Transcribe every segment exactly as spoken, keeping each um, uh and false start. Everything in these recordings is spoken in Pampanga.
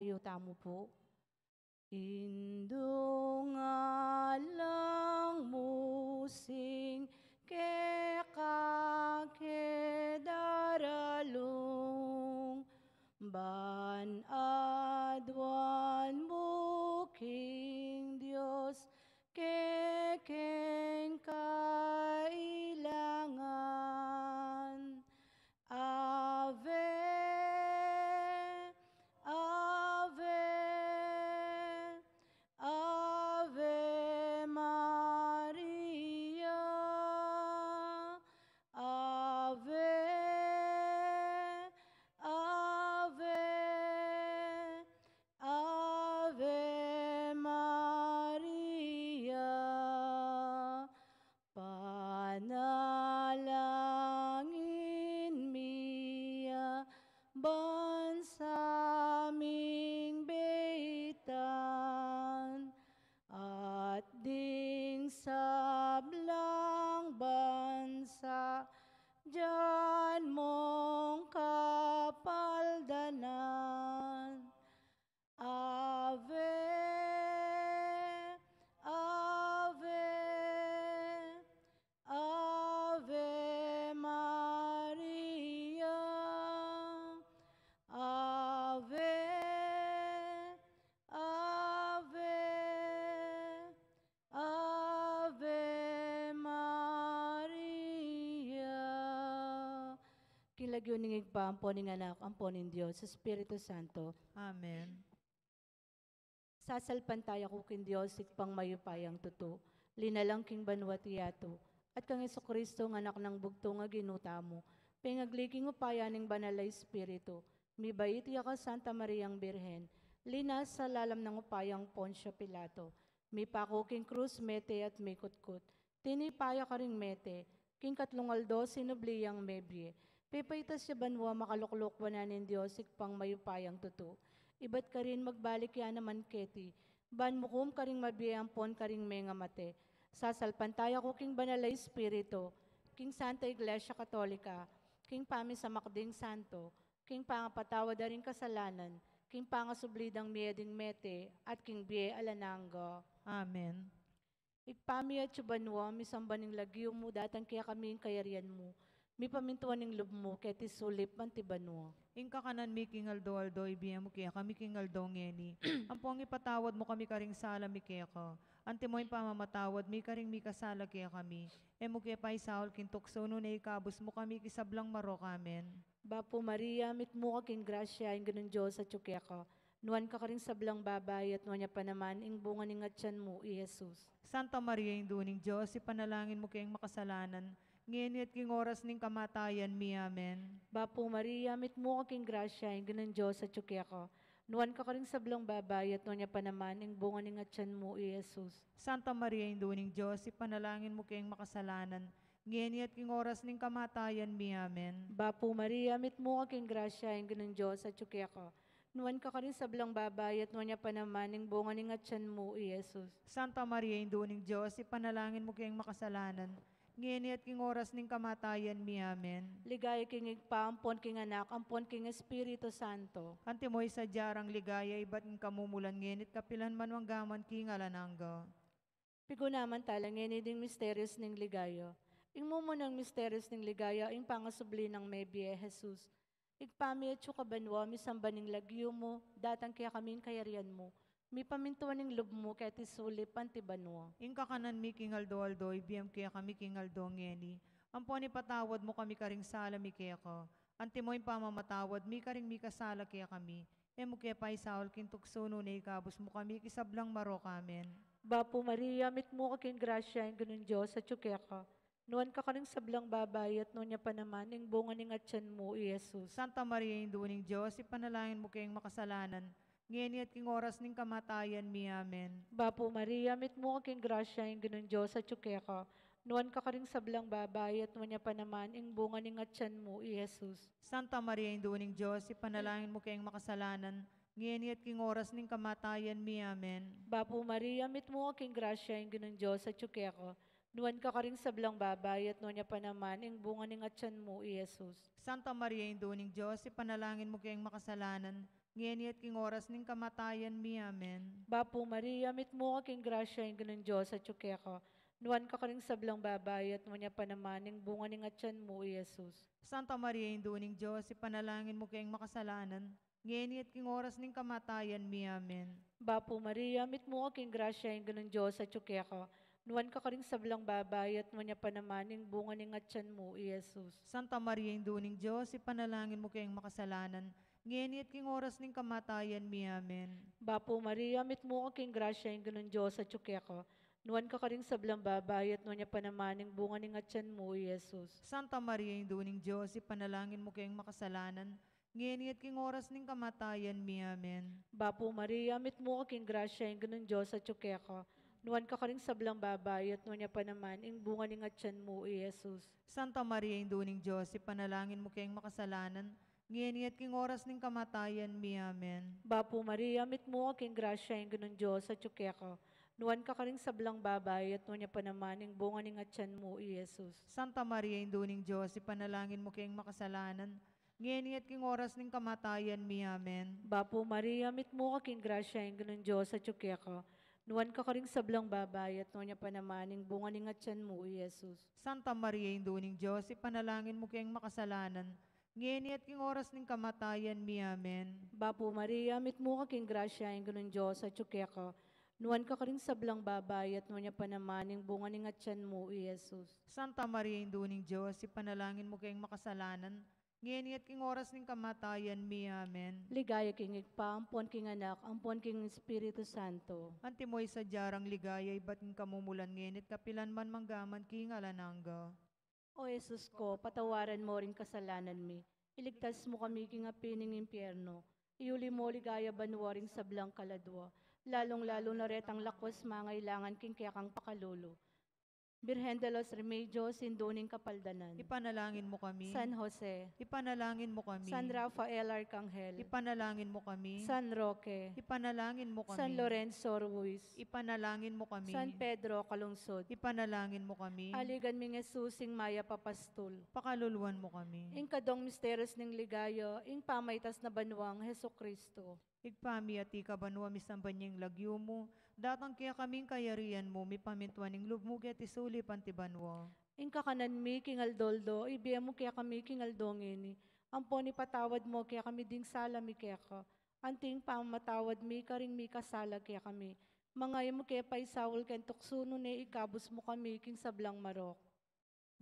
Tayo tamu pu. Indung alang musing keka ke daralung, ban aduan mu king Dios kekeng kailangan. Ave, Ave, Ave Maria. Ave, Ave, Ave Maria. Panalangin mi ya ban sa ming beitan, at ding sablang bansa dian mung kapaldanan. Ave, Ave, Ave Maria. Ave, Ave, Ave Maria. King lagyu ning Ibpa, ampo ning Anak, ampo ning Dios Espiritu Santo. Amen. Sasalpantaya ku king Dios, Ibpang mayupayang tutu, linalang king banua at yatu, at kang Jesucristo, nga Anak nang bugtung a Ginu tamu, pengagli king upaya ning Banal a Espiritu, mibait ya kang Santa Mariang Birhen, linasa lalam nang upayang Poncio Pilato, mipaku king krus, mete at mikutkut, tinipa ya karing mete, king katlung aldo sinubli yang mebie, pepaitas ya banua, makalukluk wanan ning Dios Ibpang mayupayang tutu. Ibat karin magbalik ya naman keti, ban mukum karing mabie ampon karing mengamate. Sasalpantaya ku king Banal a Espiritu, king Santa Iglesia Katolika, king pamisamak ding santo, king pangapatawad da ring kasalanan, king pangasubli dang mie ding mete, at king bie alang angga. Amen. Ibpa mi atsu ka banua, misamban ing lagyu mu, datang kekami ing kayarian mu, mipamintuan ing lub mu, keti sulip anti banua. Ing kakanan mi king aldo-aldo, ibie mu kekami king aldo ngeni. Ampon ipatawad mu kami karing sala mi keka, antimo ing pamamatawad mi karing mikasala kekami. E mu ke paisaul king tuksu, nune ikabus mu kami king sablang marok. Amen. Bapu Maria, mitmu ka king grasya, ing Ginung Dios atsu keka. Nuan ka karing sablang babai, at nuan ya pa naman ing bunga ning atian mu, i Jesus. Santa Maria, Indu ning Dios, ipanalangin mu keng makasalanan, ngeni at king oras ning kamatayan mi. Amen. Bapu Maria, mitmu ka king grasya, ing Ginung Dios atsu keka. Nuan ka karing sablang babai, at nuan ya pa naman ing bunga ning atian mu, i Jesus. Santa Maria, Indu ning Dios, ipanalangin mu keng makasalanan, ngeni at king oras ning kamatayan mi. Amen. Bapu Maria, mitmu ka king grasya, ing Ginung Dios atsu keka. Nuan ka karing sablang babai, at nuan ya pa naman ing bunga ning atian mu, i Jesus. Santa Maria, Indu ning Dios, ipanalangin mu keng makasalanan, ngeni at king oras ning kamatayan mi. Amen. Ligaya king Ibpa, ampon king Anak, ampon king Espiritu Santo. Antimo ing sadya rang ligaya, ibat king kamumulan, ngeni at kapilan man, mangga man king alang angga. Piguna man tala ngeni ding misterios ning ligaya. Ing mumunang misterios ning ligaya, ing pangasubli nang mebie, Jesus. Ibpa mi atsu ka banua, misamban ing lagyu mu, datang kekami ing kayarian mu, mipamintuan ing lub mu, keti sulip anti banua. Ing kakanan mi king aldo-aldo, ibie mu kekami king aldo ngeni. Ampon ipatawad mu kami karing sala mi keka, antimo ing pamamatawad mi karing mikasala kekami. E mu ke paisaul king tuksu, nune ikabus mu kami king sablang marok. Amen. Bapu Maria, mitmu ka king grasya, ing Ginung Dios atsu keka. Nuan ka karing sablang babai, at nuan ya pa naman ing bunga ning atian mu, i Jesus. Santa Maria, Indu ning Dios, ipanalangin mu keng makasalanan, ngeni at king oras ning kamatayan mi. Amen. Bapu Maria, mitmu ka king grasya, ing Ginung Dios atsu keka. Nuan ka karing sablang babai, at nuan ya pa naman ing bunga ning atian mu, i Jesus. Santa Maria, Indu ning Dios, ipanalangin mu keng makasalanan, ngeni at king oras ning kamatayan mi. Amen. Bapu Maria, mitmu ka king grasya, ing Ginung Dios atsu keka. Nuan ka karing sablang babai, at nuan ya pa naman ing bunga ning atian mu, i Jesus. Santa Maria, Indu ning Dios, ipanalangin mu keng makasalanan, ngeni at king oras ning kamatayan mi. Amen. Bapu Maria, mitmu ka king grasya, ing Ginung Dios atyu keka. Nuan ka karing sablang babai, at nuan ya pa naman ing bunga ning atyan mu, i Jesus. Santa Maria, Indu ning Dios, ipanalangin mu keng makasalanan, ngeni at king oras ning kamatayan mi. Amen. Bapu Maria, mitmu ka king grasya, ing Ginung Dios atyu keka. Nuan ka karing sablang babai, at nuan ya pa naman ing bunga ning atyan mu, i Jesus. Santa Maria, Indu ning Dios, ipanalangin mu keng makasalanan, ngeni at king oras ning kamatayan mi. Amen. Bapu Maria, mitmu ka king grasya, ing Ginung Dios atyu keka. Nuan ka karing sablang babai, at nuan ya pa naman ing bunga ning atyan mu, i Jesus. Santa Maria, Indu ning Dios, ipanalangin mu keng makasalanan, ngeni at king oras ning kamatayan mi. Amen. Bapu Maria, mitmu ka king grasya, ing Ginung Dios atyu keka. Nuan ka karing sablang babai, at nuan ya pa naman ing bunga ning atyan mu, i Jesus. Santa Maria, Indu ning Dios, ipanalangin mu keng makasalanan, ngeni at king oras ning kamatayan mi. Amen. Bapu Maria, mitmu ka king grasya, ing Ginung Dios atyu keka. Nuan ka karing sablang babai, at nuan ya pa naman ing bunga ning atyan mu, i Jesus. Santa Maria, Indu ning Dios, ipanalangin mu keng makasalanan, ngeni at king oras ning kamatayan mi. Amen. Bapu Maria, mitmu ka king grasya, ing Ginung Dios atyu keka. Nuan ka karing sablang babai, at nuan ya pa naman ing bunga ning atyan mu, i Jesus. Santa Maria, Indu ning Dios, ipanalangin mu keng makasalanan, ngeni at king oras ning kamatayan mi. Amen. Bapu Maria, mitmu ka king grasya, ing Ginung Dios atyu keka. Nuan ka karing sablang babai, at nuan ya pa naman ing bunga ning atyan mu, i Jesus. Santa Maria, Indu ning Dios, ipanalangin mu keng makasalanan, ngeni at king oras ning kamatayan mi. Amen. Ligaya king Ibpa, ampon king Anak, ampon king Espiritu Santo. Antimo ing sadya rang ligaya ibat king kamumulan, ngeni at kapilan man, mangga man king alang angga. O Jesus ko, patawaran mo ring kasalanan mi, iligtas mo kami king api ning impyerno, iuli mo ligaya banua ring sablang kaladua, lalung-lalu na retang lakuas mangailangan king kekang pakalulu. Birhen de los Remedios, Indu ning Kapaldanan. Ipanalangin mo kami. San Jose. Ipanalangin mo kami. San Rafael Arkanghel. Ipanalangin mo kami. San Roque. Ipanalangin mo kami. San Lorenzo Ruiz. Ipanalangin mo kami. San Pedro Calungsod. Ipanalangin mo kami. Aligan ming Jesus, ing mayap a pastul. Pakaluluan mo kami. Ing kadwang misterios ning ligaya, ing pamaitas na banuang Jesucristo. Ibpa mi, atiu ka banua, misamban ya ing lagyu mu, datang kekami ing kayarian mu, mipamintuan ing lub mu keti sulip anti banua. Ing kakanan mi king aldo-aldo, ibie mu kekami king aldo ngeni, ampon ipatawad mu kekami ding sala mi keka, anti ing pamamatawad mi karing mikasala kekami. Manga e mu ke paisaul king tuksu, nune ikabus mu kami king sablang marok.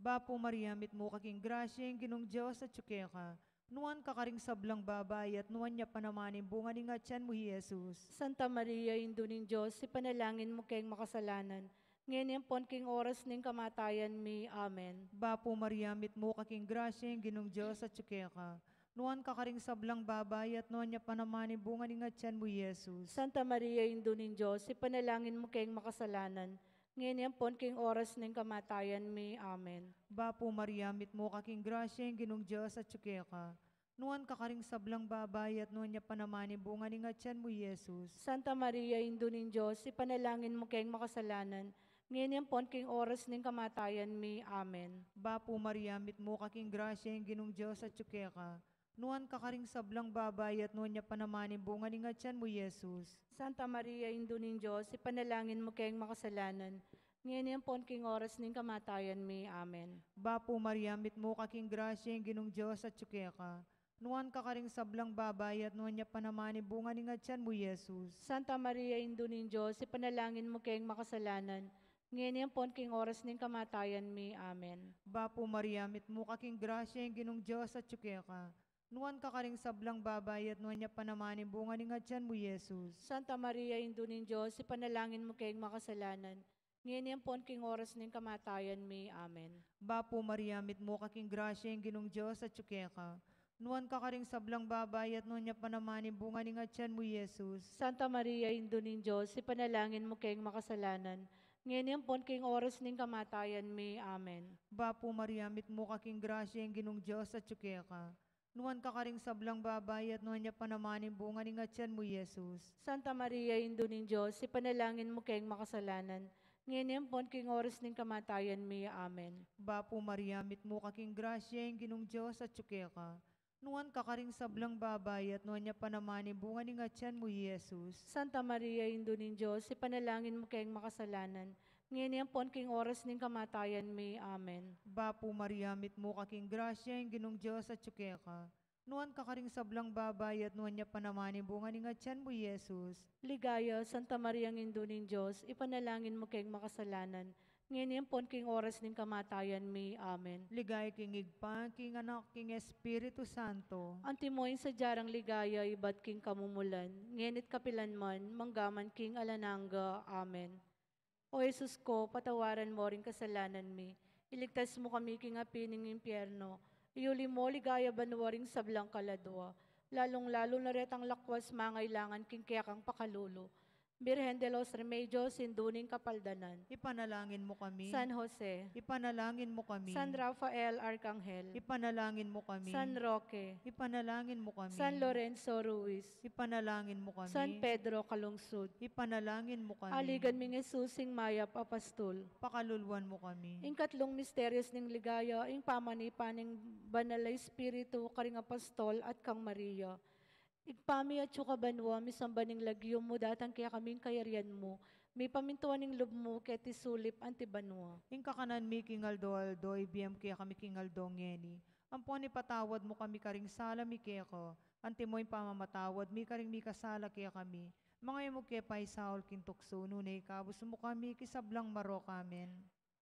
Bapu Maria, mitmu ka king grasya, ing Ginung Dios atyu keka. Nuan ka karing sablang babai, at nuan ya pa naman ing bunga ning atyan mu, i Jesus. Santa Maria, Indu ning Dios, ipanalangin mu keng makasalanan, ngeni ampon king oras ning kamatayan mi. Amen. Bapu Maria, mitmu ka king grasya, ing Ginung Dios atyu keka. Nuan ka karing sablang babai, at nuan ya pa naman ing bunga ning atyan mu, i Jesus. Santa Maria, Indu ning Dios, ipanalangin mu keng makasalanan, ngeni ampon king oras ning kamatayan mi. Amen. Bapu Maria, mitmu ka king grasya, ing Ginung Dios atyu keka. Nuan ka karing sablang babai, at nuan ya pa naman ing bunga ning atyan mu, i Jesus. Santa Maria, Indu ning Dios, ipanalangin mu keng makasalanan, ngeni ampon king oras ning kamatayan mi. Amen. Bapu Maria, mitmu ka king grasya, ing Ginung Dios atyu keka. Nuan ka karing sablang babai, at nuan ya pa naman ing bunga ning atyan mu, i Jesus. Santa Maria, Indu ning Dios, ipanalangin mu keng makasalanan, ngeni ampon king oras ning kamatayan mi. Amen. Bapu Maria, mitmu ka king grasya, ing Ginung Dios atyu keka. Nuan ka karing sablang babai, at nuan ya pa naman ing bunga ning atyan mu, i Jesus. Santa Maria, Indu ning Dios, ipanalangin mu keng makasalanan, ngeni ampon king oras ning kamatayan mi. Amen. Bapu Maria, mitmu ka king grasya, ing Ginung Dios atyu keka. Nuan ka karing sablang babai, at nuan ya pa naman ing bunga ning atyan mu, i Jesus. Santa Maria, Indu ning Dios, ipanalangin mu keng makasalanan, ngeni ampon king oras ning kamatayan mi. Amen. Bapu Maria, mitmu ka king grasya, ing Ginung Dios atyu keka. Nuan ka karing sablang babai, at nuan ya pa naman ing bunga ning atyan mu, i Jesus. Santa Maria, Indu ning Dios, ipanalangin mu keng makasalanan, ngeni ampon king oras ning kamatayan mi. Amen. Bapu Maria, mitmu ka king grasya, ing Ginung Dios atyu keka. Nuan ka karing sablang babai, at nuan ya pa naman ing bunga ning atyan mu, i Jesus. Santa Maria, Indu ning Dios, ipanalangin mu keng makasalanan, ngeni ampon king oras ning kamatayan mi. Amen. Bapu Maria, mitmu ka king grasya, ing Ginung Dios atyu keka. Nuan ka karing sablang babai, at nuan ya pa naman ing bunga ning atian mu, i Jesus. Santa Maria, Indu ning Dios, ipanalangin mu keng makasalanan, ngeni ampon king oras ning kamatayan mi. Amen. Bapu Maria, mitmu ka king grasya, ing Ginung Dios atyu keka. Nuan ka karing sablang babai, at nuan ya pa naman ing bunga ning atian mu, i Jesus. Ligaya, Santa Maria, Indu ning Dios, ipanalangin mu keng makasalanan, ngeni ampon king oras ning kamatayan mi. Amen. Ligaya king Ibpa, king Anak, king Espiritu Santo. Antimo ing sadya rang ligaya ibat king kamumulan, ngeni't kapilan man, manggaman king alang angga. Amen. O Jesus ko, patawaran mo ring kasalanan mi, iligtas mo kami king api ning impyerno, iuli mo king ligaya banua ring sablang kaladua, lalung-lalu na retang lakwas mangailangan king kekang pakalulu. Birhen de los Remedios, Indu ning Kapaldanan. Ipanalangin mo kami. San Jose. Ipanalangin mo kami. San Rafael Arcangel. Ipanalangin mo kami. San Roque. Ipanalangin mo kami. San Lorenzo Ruiz. Ipanalangin mo kami. San Pedro Calungsod. Ipanalangin mo kami. Aligan ming Jesus ing mayap a pastul. Pakaluluan mo kami. Ing katlung misterios ning ligaya, ing pamanipa ning Banal a Espiritu karing apostol at kang Maria. Ibpa mi atsu ka banua, misamban ing lagyu mu, datang kekami ing kayarian mu, mipamintuan ing lub mu keti sulip anti banua. Ing kakanan mi king aldo-aldo, ibie mu kekami king aldo ngeni. Ampon ipatawad mu kami karing sala mi keka, antimo ing pamamatawad mi karing mikasala kekami. Manga e mu ke paisaul king tuksu, nune ikabus mu kami king sablang marok. Amen.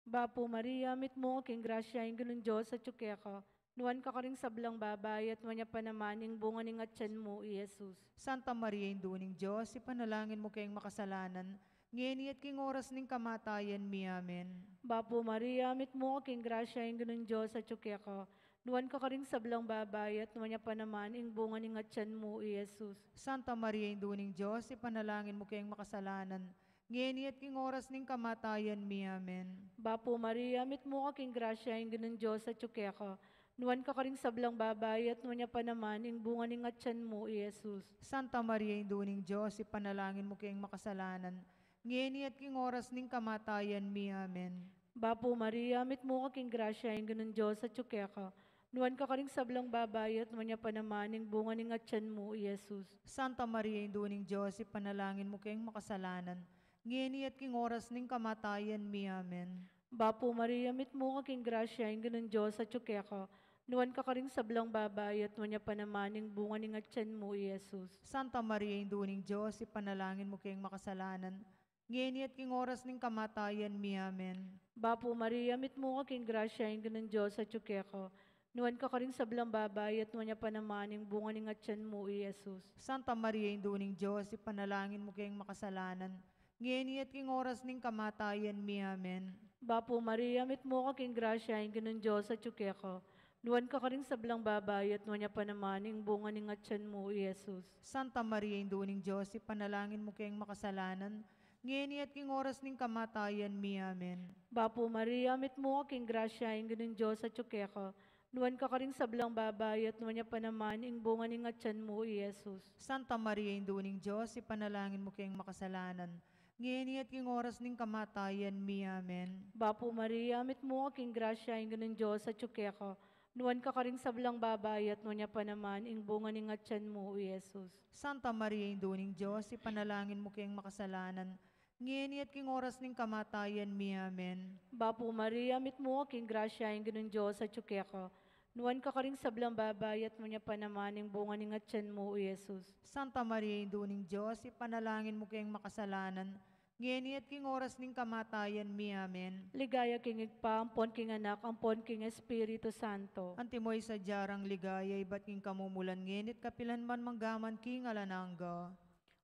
Bapu Maria, mitmu ka king grasya, ing Ginung Dios atyu keka. Nuan ka karing sablang babai, at nuan ya pa naman ing bunga ning atian mu, i Jesus. Santa Maria, Indu ning Dios, ipanalangin mu keng makasalanan, ngeni at king oras ning kamatayan mi. Amen. Bapu Maria, mitmu ka king grasya, ing Ginung Dios atyu keka. Nuan ka karing sablang babai, at nuan ya pa naman ing bunga ning atian mu, i Jesus. Santa Maria, Indu ning Dios, ipanalangin mu keng makasalanan, ngeni at king oras ning kamatayan mi. Amen. Bapu Maria, mitmu ka king grasya, ing Ginung Dios atyu keka. Nuan ka karing sablang babai, at nuan ya pa naman ing bunga ning atian mu, i Jesus. Santa Maria, Indu ning Dios, ipanalangin mu keng makasalanan, ngeni at king oras ning kamatayan mi. Amen. Bapu Maria, mitmu ka king grasya, ing Ginung Dios atyu keka. Nuan ka karing sablang babai, at nuan ya pa naman ing bunga ning atian mu, i Jesus. Santa Maria, Indu ning Dios, ipanalangin mu keng makasalanan, ngeni at king oras ning kamatayan mi. Amen. Bapu Maria, mitmu ka king grasya, ing Ginung Dios atyu keka. Nuan ka karing sablang babai, at nuan ya pa naman ing bunga ning atian mu, i Jesus. Santa Maria, Indu ning Dios, ipanalangin mu keng makasalanan, ngeni at king oras ning kamatayan mi. Amen. Bapu Maria, mitmu ka king grasya, ing Ginung Dios atyu keka. Nuan ka karing sablang babai, at nuan ya pa naman ing bunga ning atian mu, i Jesus. Santa Maria, Indu ning Dios, ipanalangin mu keng makasalanan, ngeni at king oras ning kamatayan mi. Amen. Bapu Maria, mitmu ka king grasya, ing Ginung Dios atyu keka. Nuan ka karing sablang babai, at nuan ya pa naman ing bunga ning atian mu, i Jesus. Santa Maria, Indu ning Dios, ipanalangin mu keng makasalanan, ngeni at king oras ning kamatayan mi. Amen. Bapu Maria, mitmu ka king grasya, ing Ginung Dios atyu keka. Nuan ka karing sablang babai, at nuan ya pa naman ing bunga ning atian mu, i Jesus. Santa Maria, Indu ning Dios, ipanalangin mu keng makasalanan, ngeni at king oras ning kamatayan mi. Amen. Bapu Maria, mitmu ka king grasya, ing Ginung Dios atyu keka. Nuan ka karing sablang babai, at nuan ya pa naman ing bunga ning atian mu, i Jesus. Santa Maria, Indu ning Dios, ipanalangin mu keng makasalanan, ngeni at king oras ning kamatayan mi. Amen. Bapu Maria, mitmu ka king grasya, ing Ginung Dios atyu keka. Nuan ka karing sablang babai, at nuan ya pa naman ing bunga ning atian mu, i Jesus. Santa Maria, Indu ning Dios, ipanalangin mu keng makasalanan, ngeni at king oras ning kamatayan mi. Amen. Ligaya king Ibpa, ampon king Anak, ampon king Espiritu Santo. Antimo ing sadya rang ligaya ibat king kamumulan, ngeni at kapilan man, manggaman king alang angga.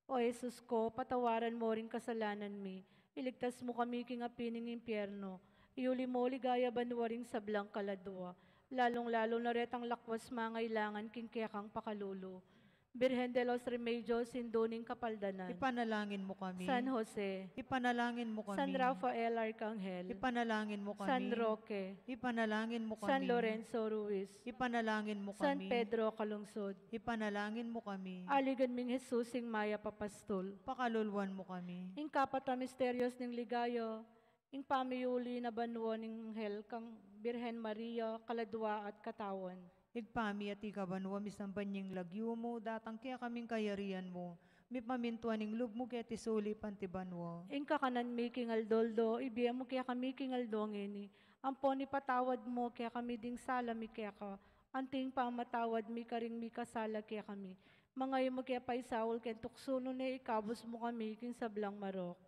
O Jesus ko, patawaran mo ring kasalanan mi, iligtas mo kami king api ning impyerno, iuli mo king ligaya banua ring sablang kaladua, lalung-lalu na retang lakwas mangailangan king kekang pakalulu. Birhen de los Remedios, Indu ning Kapaldanan. Ipanalangin mo kami. San Jose. Ipanalangin mo kami. San Rafael Arcangel. Ipanalangin mo kami. San Roque. Ipanalangin mo kami. San Lorenzo Ruiz. Ipanalangin mo kami. San Pedro Calungsod. Ipanalangin mo kami. Aligan ming Jesus ing mayap a pastul. Pakaluluan mo kami. Ing kapat a misterios ning ligaya, ing pamiuli na banua ning anghel kang Birhen Maria, kaladua at katawan. Ibpa mi, atiu ka banua, misamban ya ing lagyu mu, datang kekami ing kayarian mu, mipamintuan ing lub mu keti sulip anti banua. Ing kakanan mi king aldo-aldo, ibie mu kekami king aldo ngeni. Ampon ipatawad mu kekami ding sala mi keka, anti ing pamamatawad mi karing mikasala kekami. Manga e mu ke paisaul king tuksu, nune ikabus mu kami king sablang marok.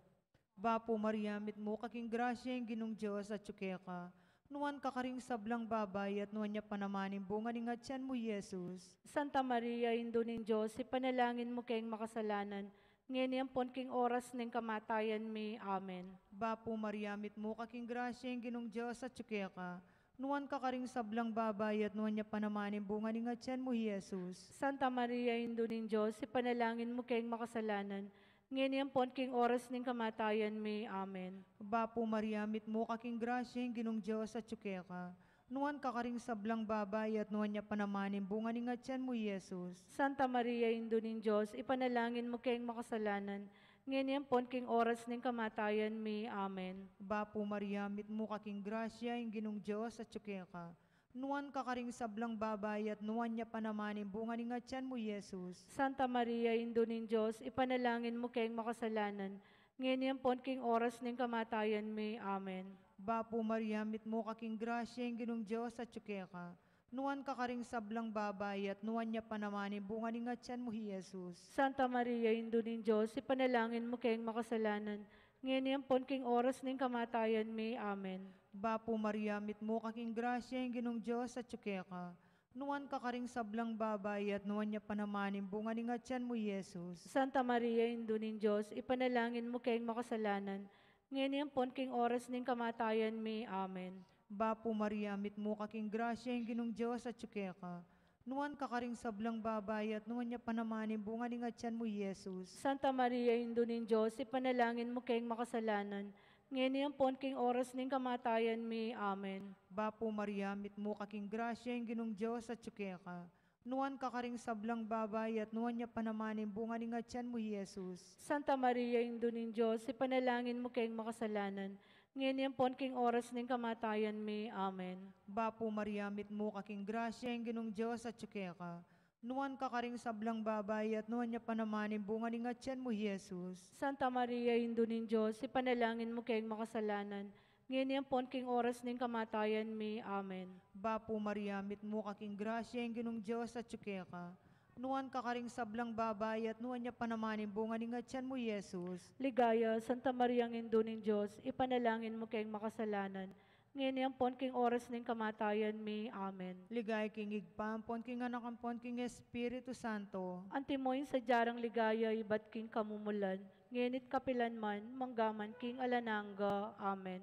Bapu Maria, mitmu ka king grasya, ing Ginung Dios atyu keka. Nuan ka karing sablang babai, at nuan ya pa naman ing bunga ning atyan mu, Jesus. Santa Maria, Indu ning Dios, ipanalangin mu keng makasalanan, ngeni ampon king oras ning kamatayan mi. Amen. Bapu Maria, mitmu ka king grasya, ing Ginung Dios atyu keka. Nuan ka karing sablang babai, at nuan ya pa naman ing bunga ning atyan mu, Jesus. Santa Maria, Indu ning Dios, ipanalangin mu keng makasalanan, ngeni ampon king oras ning kamatayan mi. Amen. Bapu Maria, mitmu ka king grasya, ing Ginung Dios atyu keka. Nuan ka karing sablang babai, at nuan ya pa naman ing bunga ning atyan mu, Jesus. Santa Maria, Indu ning Dios, ipanalangin mu keng makasalanan, ngeni ampon king oras ning kamatayan mi. Amen. Bapu Maria, mitmu ka king grasya, ing Ginung Dios atyu keka. Nuan ka karing sablang babai, at nuan ya pa naman ing bunga ning atyan mu, Jesus. Santa Maria, Indu ning Dios, ipanalangin mu keng makasalanan, ngeni ampon king oras ning kamatayan mi. Amen. Bapu Maria, mitmu ka king grasya, ing Ginung Dios atyu keka. Nuan ka karing sablang babai, at nuan ya pa naman ing bunga ning atyan mu, Jesus. Santa Maria, Indu ning Dios, ipanalangin mu keng makasalanan, ngeni ampon king oras ning kamatayan mi. Amen. Bapu Maria, mitmu ka king grasya, ing Ginung Dios atyu keka. Nuan ka karing sablang babai, at nuan ya pa naman ing bunga ning atyan mu, Jesus. Santa Maria, Indu ning Dios, ipanalangin mu keng makasalanan, ngeni ampon king oras ning kamatayan mi. Amen. Bapu Maria, mitmu ka king grasya, ing Ginung Dios atyu keka. Nuan ka karing sablang babai, at nuan ya pa naman ing bunga ning atyan mu, Jesus. Santa Maria, Indu ning Dios, ipanalangin mu keng makasalanan, ngeni ampon king oras ning kamatayan mi. Amen. Bapu Maria, mitmu ka king grasya, ing Ginung Dios atyu keka. Nuan ka karing sablang babai, at nuan ya pa naman ing bunga ning atyan mu, Jesus. Santa Maria, Indu ning Dios, ipanalangin mu keng makasalanan, ngeni ampon king oras ning kamatayan mi. Amen. Bapu Maria, mitmu ka king grasya, ing Ginung Dios atyu keka. Nuan ka karing sablang babai, at nuan ya pa naman ing bunga ning atyan mu, Jesus. Santa Maria, Indu ning Dios, ipanalangin mu keng makasalanan, ngeni ampon king oras ning kamatayan mi. Amen. Bapu Maria, mitmu ka king grasya, ing Ginung Dios atyu keka. Nuan ka karing sablang babai, at nuan ya pa naman ing bunga ning atyan mu, Jesus. Ligaya, Santa Maria, Indu ning Dios, ipanalangin mu keng makasalanan, ngeni ampon king oras ning kamatayan mi. Amen. Ligaya king Ibpa, ampon king Anak, ampon king Espiritu Santo. Antimo ing sadya rang ligaya ibat king kamumulan, ngeni't kapilan man, manggaman king alang angga. Amen.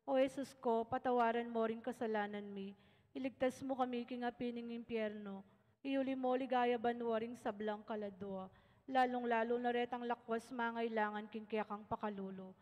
O Jesus ko, patawaran mo ring kasalanan mi, iligtas mo kami king api ning impyerno, iuli mo king ligaya banua ring sablang kaladua, lalung-lalu na retang lakuas mangailangan king kekang pakalulu.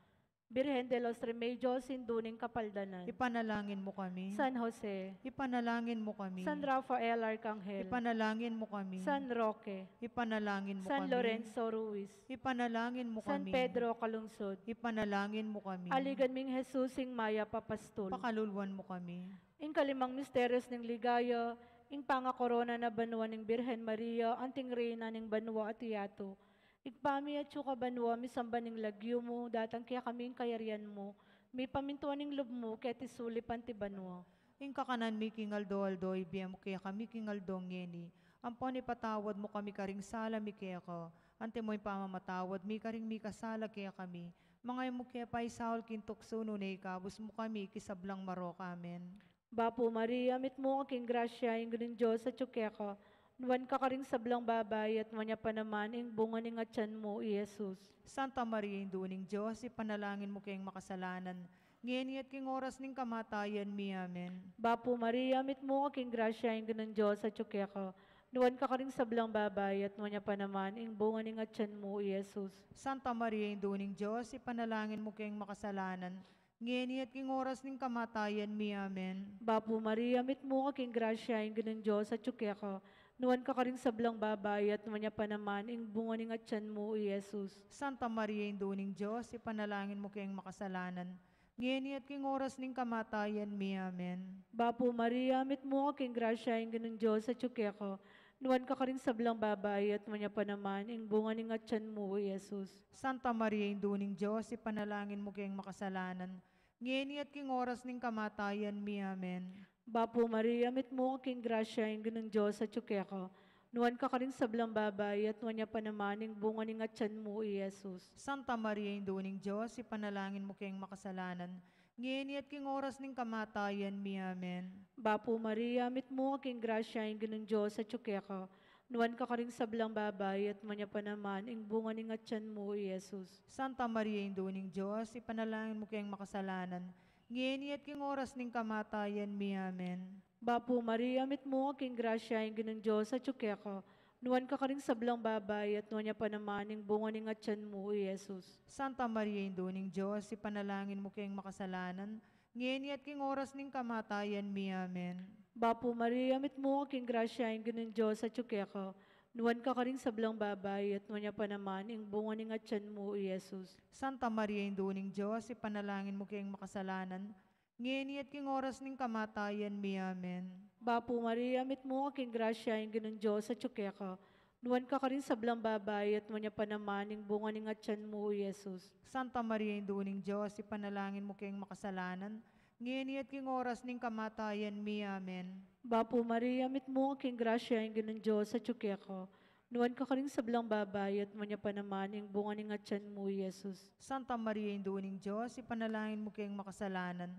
Birhen de los Remedios, Indu ning Kapaldanan. Ipanalangin mo kami. San Jose. Ipanalangin mo kami. San Rafael Arcangel. Ipanalangin mo kami. San Roque. Ipanalangin mo San kami. Lorenzo Ruiz. Ipanalangin mo San kami. Pedro Calungsod. Ipanalangin mo kami. Aligan ming Jesus, ing mayap a pastul. Pakaluluan mo kami. Ing kalimang misterios ning ligaya, ing pangakorona na banua ning Birhen Maria, anting Reyna ning banua at yatu. Ibpa mi, atsu ka banua, misamban ing lagyu mu, datang kekami ing kayarian mu, mipamintuan ing lub mu, keti sulip anti banua. Ing kakanan mi king aldo-aldo, ibie mu kekami king aldo ngeni. Ampon ipatawad mu kami karing sala mi keka, antimo ing pamamatawad mi karing mikasala kekami. Manga e mu ke paisaul king tuksu, nune ikabus mu kami king sablang marok. Amen. Bapu Maria, mitmu ka king grasya, ing Ginung Dios atyu keka. Nuan ka karing sablang babai, at nuan ya pa naman ing bunga ning atyan mu, i Jesus. Santa Maria, Indu ning Dios, ipanalangin mu keng makasalanan, ngeni at king oras ning kamatayan mi. Amen. Bapu Maria, mitmu ka king grasya, ing Ginung Dios atyu keka. Nuan ka karing sablang babai, at nuan ya pa naman ing bunga ning atyan mu, i Jesus. Santa Maria, Indu ning Dios, ipanalangin mu keng makasalanan, ngeni at king oras ning kamatayan mi. Amen. Bapu Maria, mitmu ka king grasya, ing Ginung Dios atyu keka. Nuan ka karing sablang babai, at nuan ya pa naman ing bunga ning atyan mu, i Jesus. Santa Maria, Indu ning Dios, ipanalangin mu keng makasalanan, ngeni at king oras ning kamatayan mi. Amen. Bapu Maria, mitmu ka king grasya, ing Ginung Dios atyu keka. Nuan ka karing sablang babai, at nuan ya pa naman ing bunga ning atyan mu, i Jesus. Santa Maria, Indu ning Dios, ipanalangin mu keng makasalanan, ngeni at king oras ning kamatayan mi. Amen. Bapu Maria, mitmu ka king grasya, ing Ginung Dios atyu keka. Nuan ka karing sablang babai, at nuan ya pa naman ing bunga ning atyan mu, i Jesus. Santa Maria, Indu ning Dios, ipanalangin mu keng makasalanan, ngeni at king oras ning kamatayan mi. Amen. Bapu Maria, mitmu ka king grasya, ing Ginung Dios atyu keka. Nuan ka karing sablang babai, at nuan ya pa naman ing bunga ning atyan mu, i Jesus. Santa Maria, Indu ning Dios, ipanalangin mu keng makasalanan, ngeni at king oras ning kamatayan mi. Amen. Bapu Maria, mitmu ka king grasya, ing Ginung Dios atyu keka. Nuan ka karing sablang babai, at nuan ya pa naman ing bunga ning atyan mu, i Jesus. Santa Maria, Indu ning Dios, ipanalangin mu keng makasalanan, ngeni at king oras ning kamatayan mi. Amen. Bapu Maria, mitmu ka king grasya, ing Ginung Dios atyu keka. Nuan ka karing sablang babai, at nuan ya pa naman ing bunga ning atyan mu, i Jesus. Santa Maria, Indu ning Dios, ipanalangin mu keng makasalanan, ngeni at king oras ning kamatayan mi. Amen. Bapu Maria, mitmu ka king grasya, ing Ginung Dios atyu keka. Nuan ka karing sablang babai, at nuan ya pa naman ing bunga ning atyan mu, i Jesus. Santa Maria, Indu ning Dios, ipanalangin mu keng makasalanan, ngeni at king oras ning kamatayan mi. Amen. Bapu Maria, mitmu ka king grasya, ing Ginung Dios atyu keka. Nuan ka karing sablang babai, at nuan ya pa naman ing bunga ning atyan mu, i Jesus. Santa Maria, Indu ning Dios, ipanalangin mu keng makasalanan,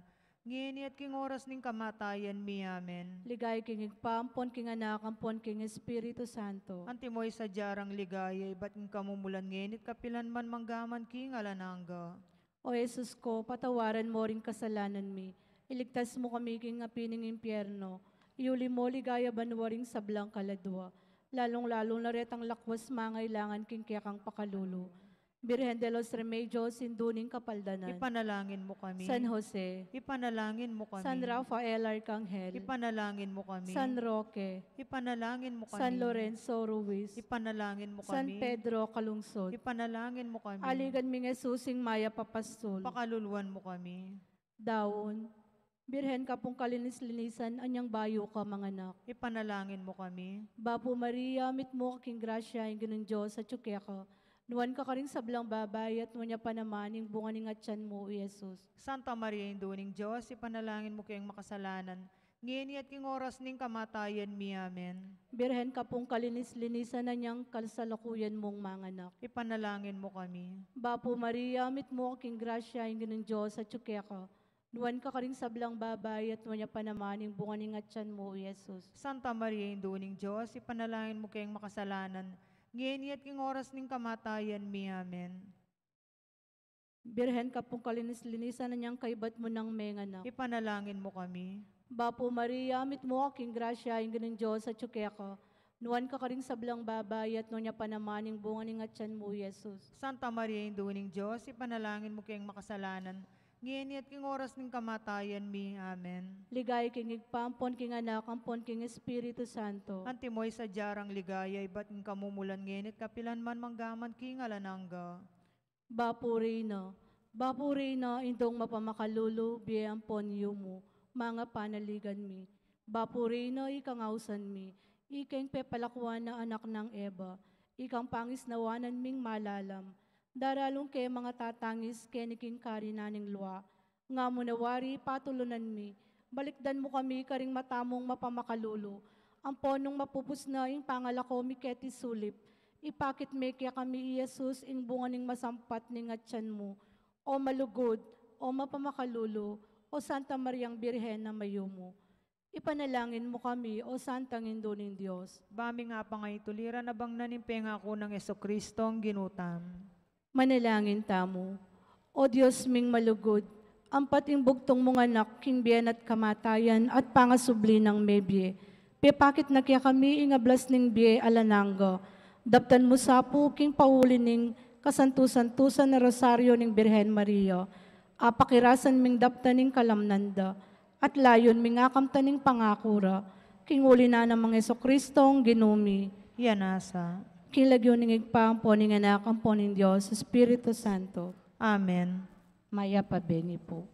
ngeni at king oras ning kamatayan mi. Amen. Ligaya king Ibpa, ampon king Anak, ampon king Espiritu Santo. Antimo ing sadya rang ligaya, ibat king kamumulan, ngeni at kapilan man, mangga man king alang angga. O Jesus ko, patawaran mo ring kasalanan mi, iligtas mo kami king api ning impyerno, iuli mo king ligaya banua ring sablang kaladua, lalung-lalu na retang lakuas mangailangan king kekang pakalulu. Birhen de los Remedios, Indu ning Kapaldanan. Ipanalangin mo kami. San Jose. Ipanalangin mo kami. San Rafael Arkanghel. Ipanalangin mo kami. San Roque. Ipanalangin mo kami. San Lorenzo Ruiz. Ipanalangin mo kami. San Pedro Calungsod. Ipanalangin mo kami. Aligan ming Jesus ing mayap a pastul. Pakaluluan mo kami. Daun. Birhen ka pung kalinis-linisan, anyang bayu ka manganak. Ipanalangin mo kami. Bapu Maria, mitmu ka king grasya, ing Ginung Dios atyu keka. Nuan ka karing sablang babai, at nuan ya pa naman ing bunga ning atyan mu, i Jesus. Santa Maria, Indu ning Dios, ipanalangin mu keng makasalanan, ngeni at king oras ning kamatayan mi. Amen. Birhen ka pung kalinis-linisan, anyang kasalukuyan mung manganak. Ipanalangin mo kami. Bapu Maria, mitmu ka king grasya, ing Ginung Dios atyu keka. Nuan ka karing sablang babai, at nuan ya pa naman ing bunga ning atyan mu, i Jesus. Santa Maria, Indu ning Dios, ipanalangin mu keng makasalanan, ngeni at king oras ning kamatayan mi. Amen. Birhen ka pung kalinis-linisan, anyang kaibat mu nang menganak. Ipanalangin mo kami. Bapu Maria, mitmu ka king grasya, ing Ginung Dios atyu keka. Nuan ka karing sablang babai, at nuan ya pa naman ing bunga ning atyan mu, i Jesus. Santa Maria, Indu ning Dios, ipanalangin mu keng makasalanan, ngeni at king oras ning kamatayan mi. Amen. Ligaya king Ibpa, ampon king Anak, ampon king Espiritu Santo. Antimo ing sadya rang ligaya, ibat king kamumulan, ngeni at kapilan man, mangga man king alang angga. Bapu Reyna, Bapu Reyna, Indung mapamakalulu, bie ampon yumu, manga panaligan mi. Bapu Reyna, ikang ausan mi, ikeng pepalakuan a anak nang Eva, ikang pangisnawanan ming malalam, daralung ke manga tatangis keni king karinan ning lua, nga mu na wari patulunan mi, balikdan mu kami karing mata mung mapamakalulu, ampon nung mapupus na ing pangalako mi keti sulip, ipakit me kekami i Jesus, ing bunga ning masampat ning atyan mu. O malugud, o mapamakalulu, o Santa Mariang Birhen a mayumu. Ipanalangin mu kami, o Santang Indu ning Dios. Ba ming apangaytuliran a bangnan ing pengaku nang Jesucristo a Ginu tamu. Manalangin tamu. O Dios ming malugud, ampat ing bugtung mung anak king bie na at kamatayan at pangasubli nang mebie, pepakit na kekami ing ablas ning bie alang angga. Daptan mu sa pu king pauli ning kasantu-santusan a Rosario ning Birhen Maria, apakirasan ming daptan ing kalamnan da, at layun ming akamtan ing pangaku ra, king uli na nang Jesucristo a Ginu mi. Iya nasa. King lagyu ning Ibpa, ampon ning Anak, ampon ning Dios Espiritu Santo. Amen. Mayap a bie niyu pu.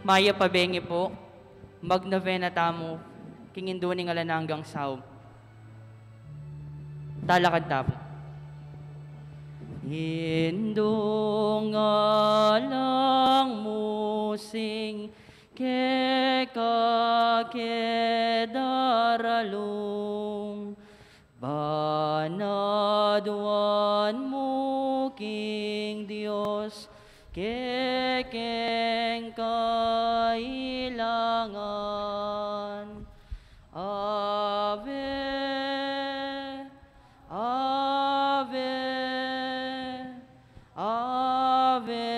Mayap a bengi pu, magnovena tamu king Indu ning Alang Anggang Saup. Talakad tamu. Indu, ngalang mu sing keka ke daralung, ban aduan mu king Dios kekeng kailangan. Ave, Ave, Ave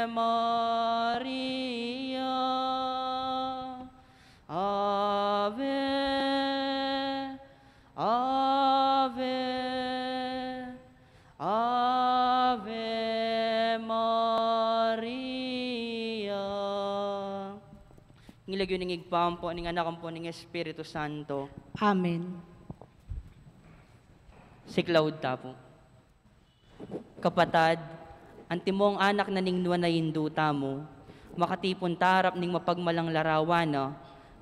Maria. Ave, Ave, Ave Maria. King lagyu ning Ibpa, ampo ning Anak, ampo ning Espiritu Santo. Amen. Siklaud tamu pu. Kapatad, antimong anak na ning nuan a Indu tamu, makatipun ta arap ning mapagmalang larawan na,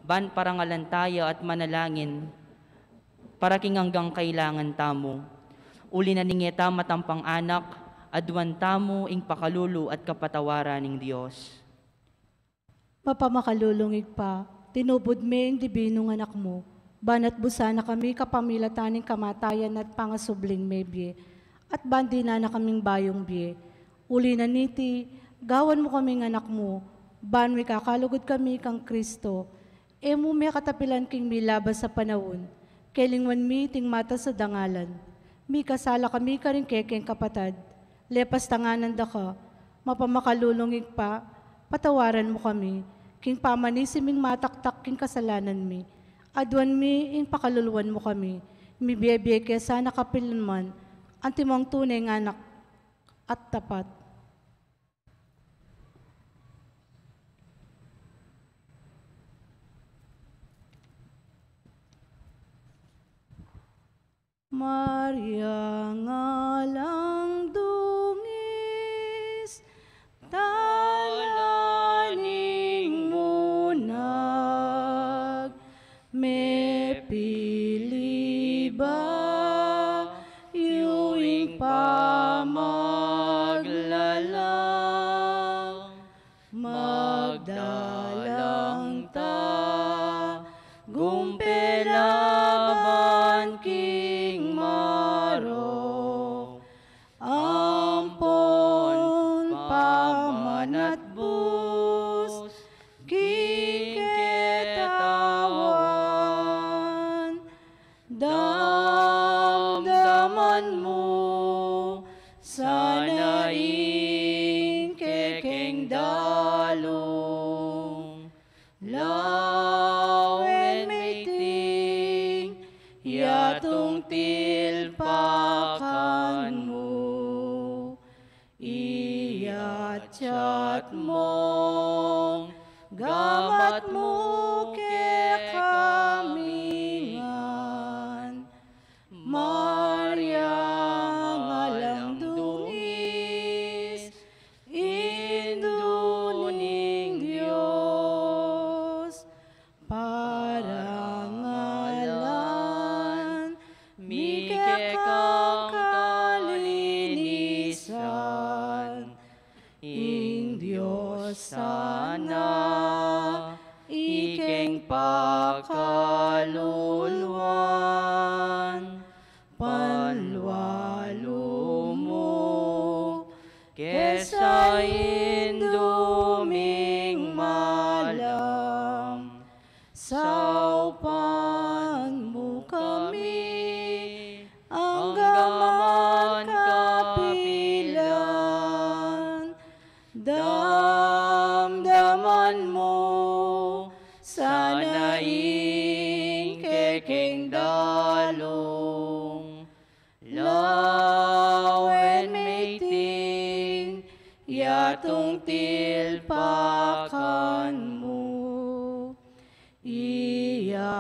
ban parangalan taya at manalangin, para king anggang kailangan tamu. Uli na ning e ta matampang anak, aduan tamu ing pakalulu at kapatawaran ning Dios. Mapamakalulung Ibpa, tinubud me ing dibinung Anak mu, ban atbusan na kami kapamilatan ning kamatayan at pangasubling mebie, at ban dinan na kaming bayung bie. Uli na niti, gawan mu kaming anak mu, ban mikakalugud kami kang Kristo. E mu me katapilan king milabas a panaun, kelingwan mi iting matas a dangalan. Mikasala kami karing kekeng kapatad, lepas tanganan da ka, mapamakalulung Ibpa, patawaran mu kami, king pamanisi ming mataktak king kasalanan mi, aduan mi ing pakaluluan mu kami, mibie-bie ke sana kapilanman, antimong tune a anak at tapat. Maria, ngalang dungis, tala ning munag, mepili bayu ing pamaglalang, magdalang tagumpay laban king marok, ampon pamanatbus king ketawan. Damdaman mu sana ing kekeng dalung, lawen me iting yatung tilpakan mu, iyatyat mung gamat mu kekami ngan. Maria, ngalang dungis, Indu ning Dios, parangalan mi kekang kalinisan. Ing Dios sana ikeng pakaluluan, panlualumu ke sa Indu ming malam. Saupan mu kami anggaman kapilan. Damdaman mu sana ing kekeng dalung, lawen me iting yatung tilpakan mu, iyatyat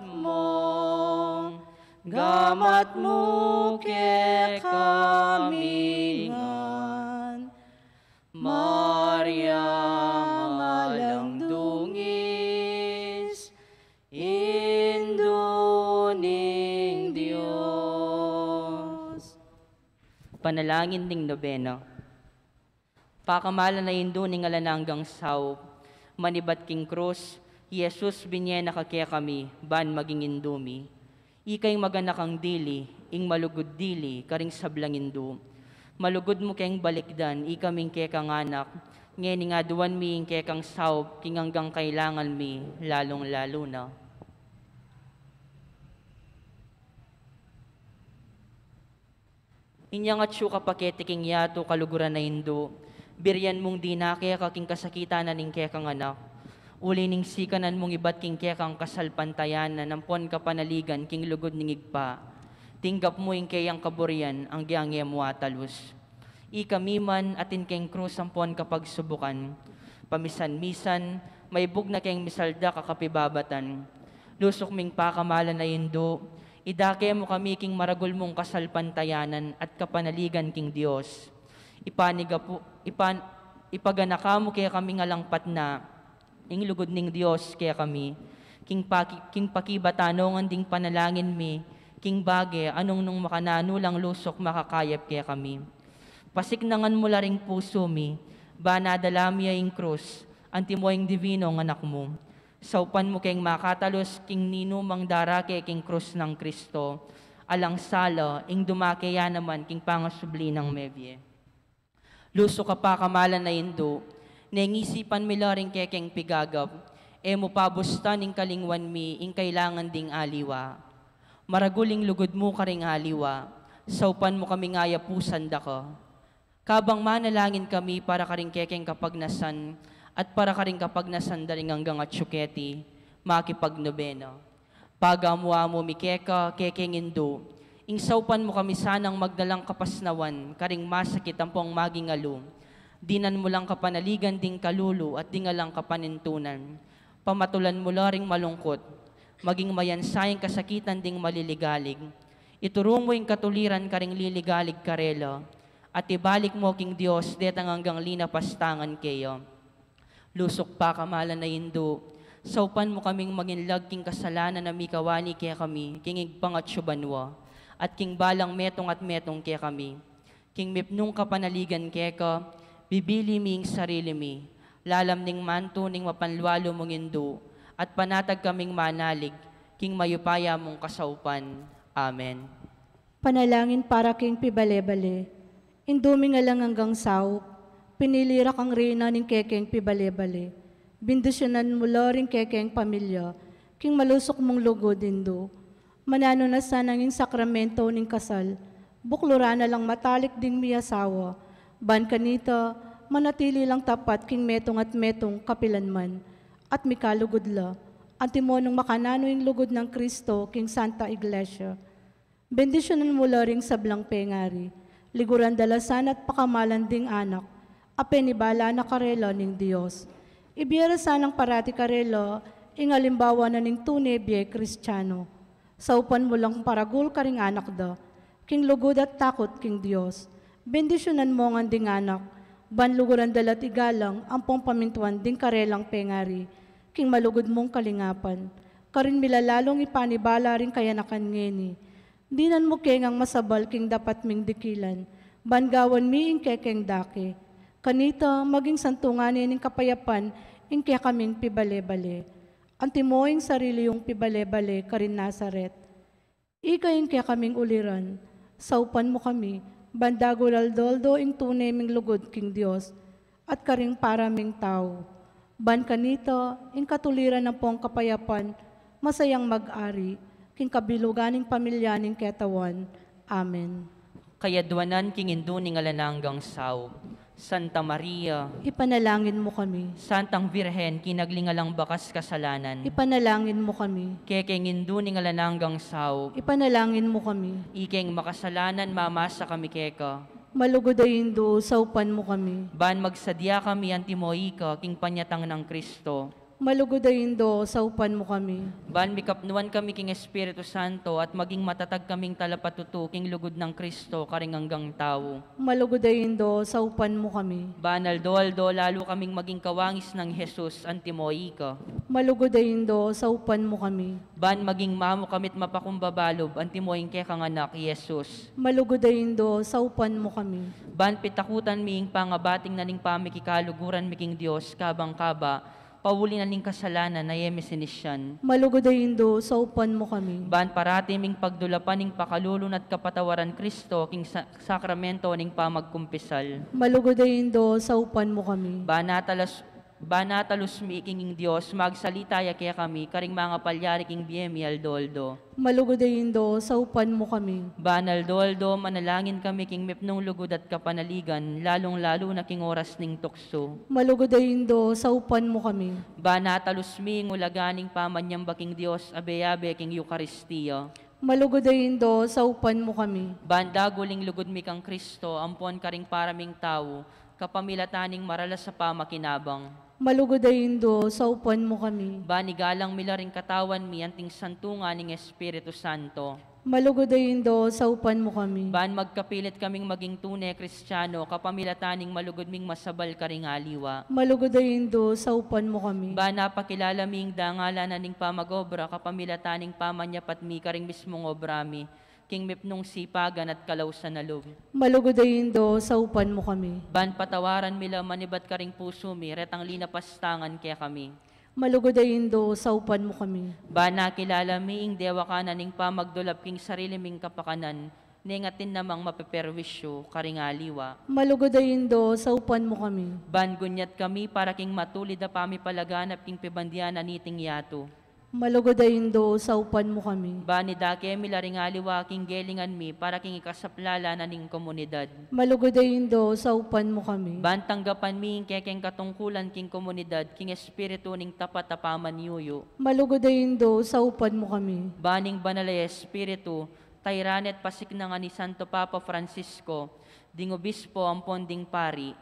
mung gamat mu kekami ngan. Maria, ning Dios. Panalangin ning nobena. Pakamalan a Indu ning alang anggang saup, manibat king krus, Jesus, binye na ka kekami, ban maging Indu mi. Ika ing maganakang dili, ing malugud dili, karing sablang Indu. Malugud mu keng balikdan, ikaming kekang anak, ngening aduan mi ing kekang saup, king anggang kailangan mi, lalung-lalu na. Inyang atsu ka pa keti king yatu, kaluguran a Indu, birian mung dinake ka king kasakitan na ning kekang anak. Uli ning sikanan mung ibat king kekang kasalpantayanan ampon kapanaligan king lugud ning Ibpa. Tinggap mu ing keyang kaburian, anggang e mu atalus. Ikami man atin keng krus ampon kapagsubukan. Pamisan-misan, maibug na keng misaldak a kapibabatan. Lusuk ming pakamalan a Indu, idake mu kami king maragul mung kasalpantayanan at kapanaligan king Dios. Ipanigapu, ipan, ipaganaka mu kekaming alang patna, ing lugud ning Dios kekami, king paki-, king pakibatan ngan ding panalangin mi, king bage a nung nung makananu lang lusuk makakayap kekami. Pasiknangan mu la ring pusu mi, ban adala mi ya ing krus, antimo ing divinong anak mu. Saupan mu keng makatalus king ninumang darake king krus nang Kristo, alang sala ing dumake ya naman king pangasubli nang mebie. Lusuk a pakamalan a Indu, neng isipan mi la ring kekeng pigagap, e mu pabustan ing kalingwan mi ing kailangan ding aliwa. Maragul ing lugud mu karing aliwa, saupan mu kaming ayapusan da ka. Kabang manalangin kami para karing kekeng kapagnasan at para karing kapagnasan da ring anggang atsu keti, makipagnobena. Pagamu-amu mi keka, kekeng Indu, ing saupan mu kami sanang magdalang kapasnawan karing masakit ampong maging alu. Dinan mu lang kapanaligan ding kalulu at ding alang kapanintunan. Pamatulan mu la ring malungkut, maging mayansa ing kasakitan ding maliligalig. Ituru mu ing katuliran karing liligalig karela, at ibalik mu king Dios detang anggang linapastangan keya. Lusuk pakamalan a Indu, saupan mu kaming manginlag king kasalanan a mikawani kekami king Ibpang atsu banua, at king balang metung at metung kekami. King mipnung kapanaligan keka, bibili mi ing sarili mi, lalam ning mantu ning mapanlualu mung Indu, at panatag kaming manalig king mayupaya mung kasaupan. Amen. Panalangin para king pibale-bale. Indu ming alang anggang saup, pinili ra kang reyna ning kekeng pibale-bale. Bendisyunan mu la ring kekeng pamilya king malusuk mung lugud, Indu. Mananu na sana ing sakramento ning kasal, bukluran na lang matalik ding miasawa, ban kanita manatili lang tapat king metung at metung kapilanman, at mikalugud la, antimo nung makananu ing lugud nang Kristo king Santa Iglesia. Bendisyunan mu la ring sablang pengari. Liguran da la sana at pakamalan ding anak a penibala na karela ning Dios. Ibie ra sanang parati karela ing alimbawa na ning tune bie Kristiano. Saupan mu lang paragul karing anak da king lugud at takut king Dios. Bendisyunan mu ngan ding anak, ban luguran da la't igalang ampong pamintuan ding karelang pengari king malugud mung kalingapan. Karin mi la lalung ipanibala ring kayanakan ngeni. Dinan mu ke ngang masabal king dapat ming dikilan, ban gawan mi ing kekeng dake. Kanita, maging santungan ne ning kapayapan ing kekaming pibale-bale. Antimo ing sarili yung pibale-bale karin Nazaret. Ika ing kekaming uliran, saupan mu kami, ban dagul aldo-aldo ing tune ming lugud king Dios, at karing para ming tau. Ban kanita, ing katuliran ampong kapayapan, masayang mag-ari, king kabilugan ning pamilya ning ketawan. Amen. Kayaduanan king Indu ning alang anggang saup, Santa Maria, ipanalangin mu kami. Santang Virgen, kinagling alang bakas kasalanan, ipanalangin mu kami. Kekeng Indu ning alang anggang saup, ipanalangin mu kami. Ikeng makasalanan, mamasa kami keka. Malugud a Indu, saupan mu kami. Ban magsadya kami antimo ika king panyatang nang Kristo. Malugud a Indo, saupan mu kami. Ban mikapnuan kami king Espiritu Santo at maging matatag kaming talapatutu king lugud nang Kristo karing anggang tau. Malugud a Indo, saupan mu kami. Ban aldo-aldo lalu kaming maging kawangis nang Jesus, antimo ika. Malugud a Indo, saupan mu kami. Ban maging mamu kami't mapakumbaba lub, antimo ing kekang Anak, Jesus. Malugud a Indo, saupan mu kami. Ban pitakutan mi ing pangabating na ning pamikikaluguran mi king Dios, kabang kaba, pauli na ning kasalanan a e mi sinisian. Malugud a Indo, saupan mu kami. Ban parati ming pagdulapan ing pakalulu na't kapatawaran Kristo king sa-, sakramento ning pamagkumpisal. Malugud a Indo, saupan mu kami. Ban atalas, ban atalus mi king ing Dios, magsalita ya kekami, karing mangapalyari king bie mi aldo-aldo. Malugud a Indo, saupan mu kami. Ban aldo-aldo, manalangin kami king mipnung lugud at kapanaligan, lalung-lalu na king oras ning tuksu. Malugud a Indo, saupan mu kami. Ban atalus mi ing ulaga ning pamanyamba king Dios, abe-abe king Eukaristia. Malugud a Indo, saupan mu kami. Ban dagul ing lugud mi kang Kristo, ampon karing para ming tau, kapamilatan ning maralas a pamakinabang. Malugud a Indo, saupan mu kami. Ban igalang mi la ring katawan mi anting santungan ning Espiritu Santo. Malugud a Indo, saupan mu kami. Ban magkapilit kaming maging tune Kristiano, kapamilatan ning malugud ming masabal karing aliwa. Malugud a Indo, saupan mu kami. Ban apakilala mi ing dangalan na ning pamag-obra, kapamilatan ning pamanyapat mi karing mismung obra mi, king mipnung sipagan at kalausan a lub. Malugud a Indo, saupan mu kami. Ban patawaran mi la manibat karing pusu mi, retang linapastangan kekami. Malugud a Indo, saupan mu kami. Ban akilala mi ing dewakan na ning pamagdulap king sarili ming kapakanan, neng atin namang mapeperwisyu karing aliwa. Malugud a Indo, saupan mu kami. Ban gunyat kami para king matulid a pamipalaganap king pibandian na niting yatu. Malugud a Indo, saupan mu kami. Ban idake mi la ring aliwa king gelingan mi para king ikasaplala na ning komunidad. Malugud a Indo, saupan mu kami. Ban tanggapan mi ing kekeng katungkulan king komunidad king espiritu ning tapat a pamanyuyu. Malugud a Indo, saupan mu kami. Ban ing Banal a Espiritu, tairan at pasiknangan ni Santo Papa Francisco, ding obispo ampon ding pari.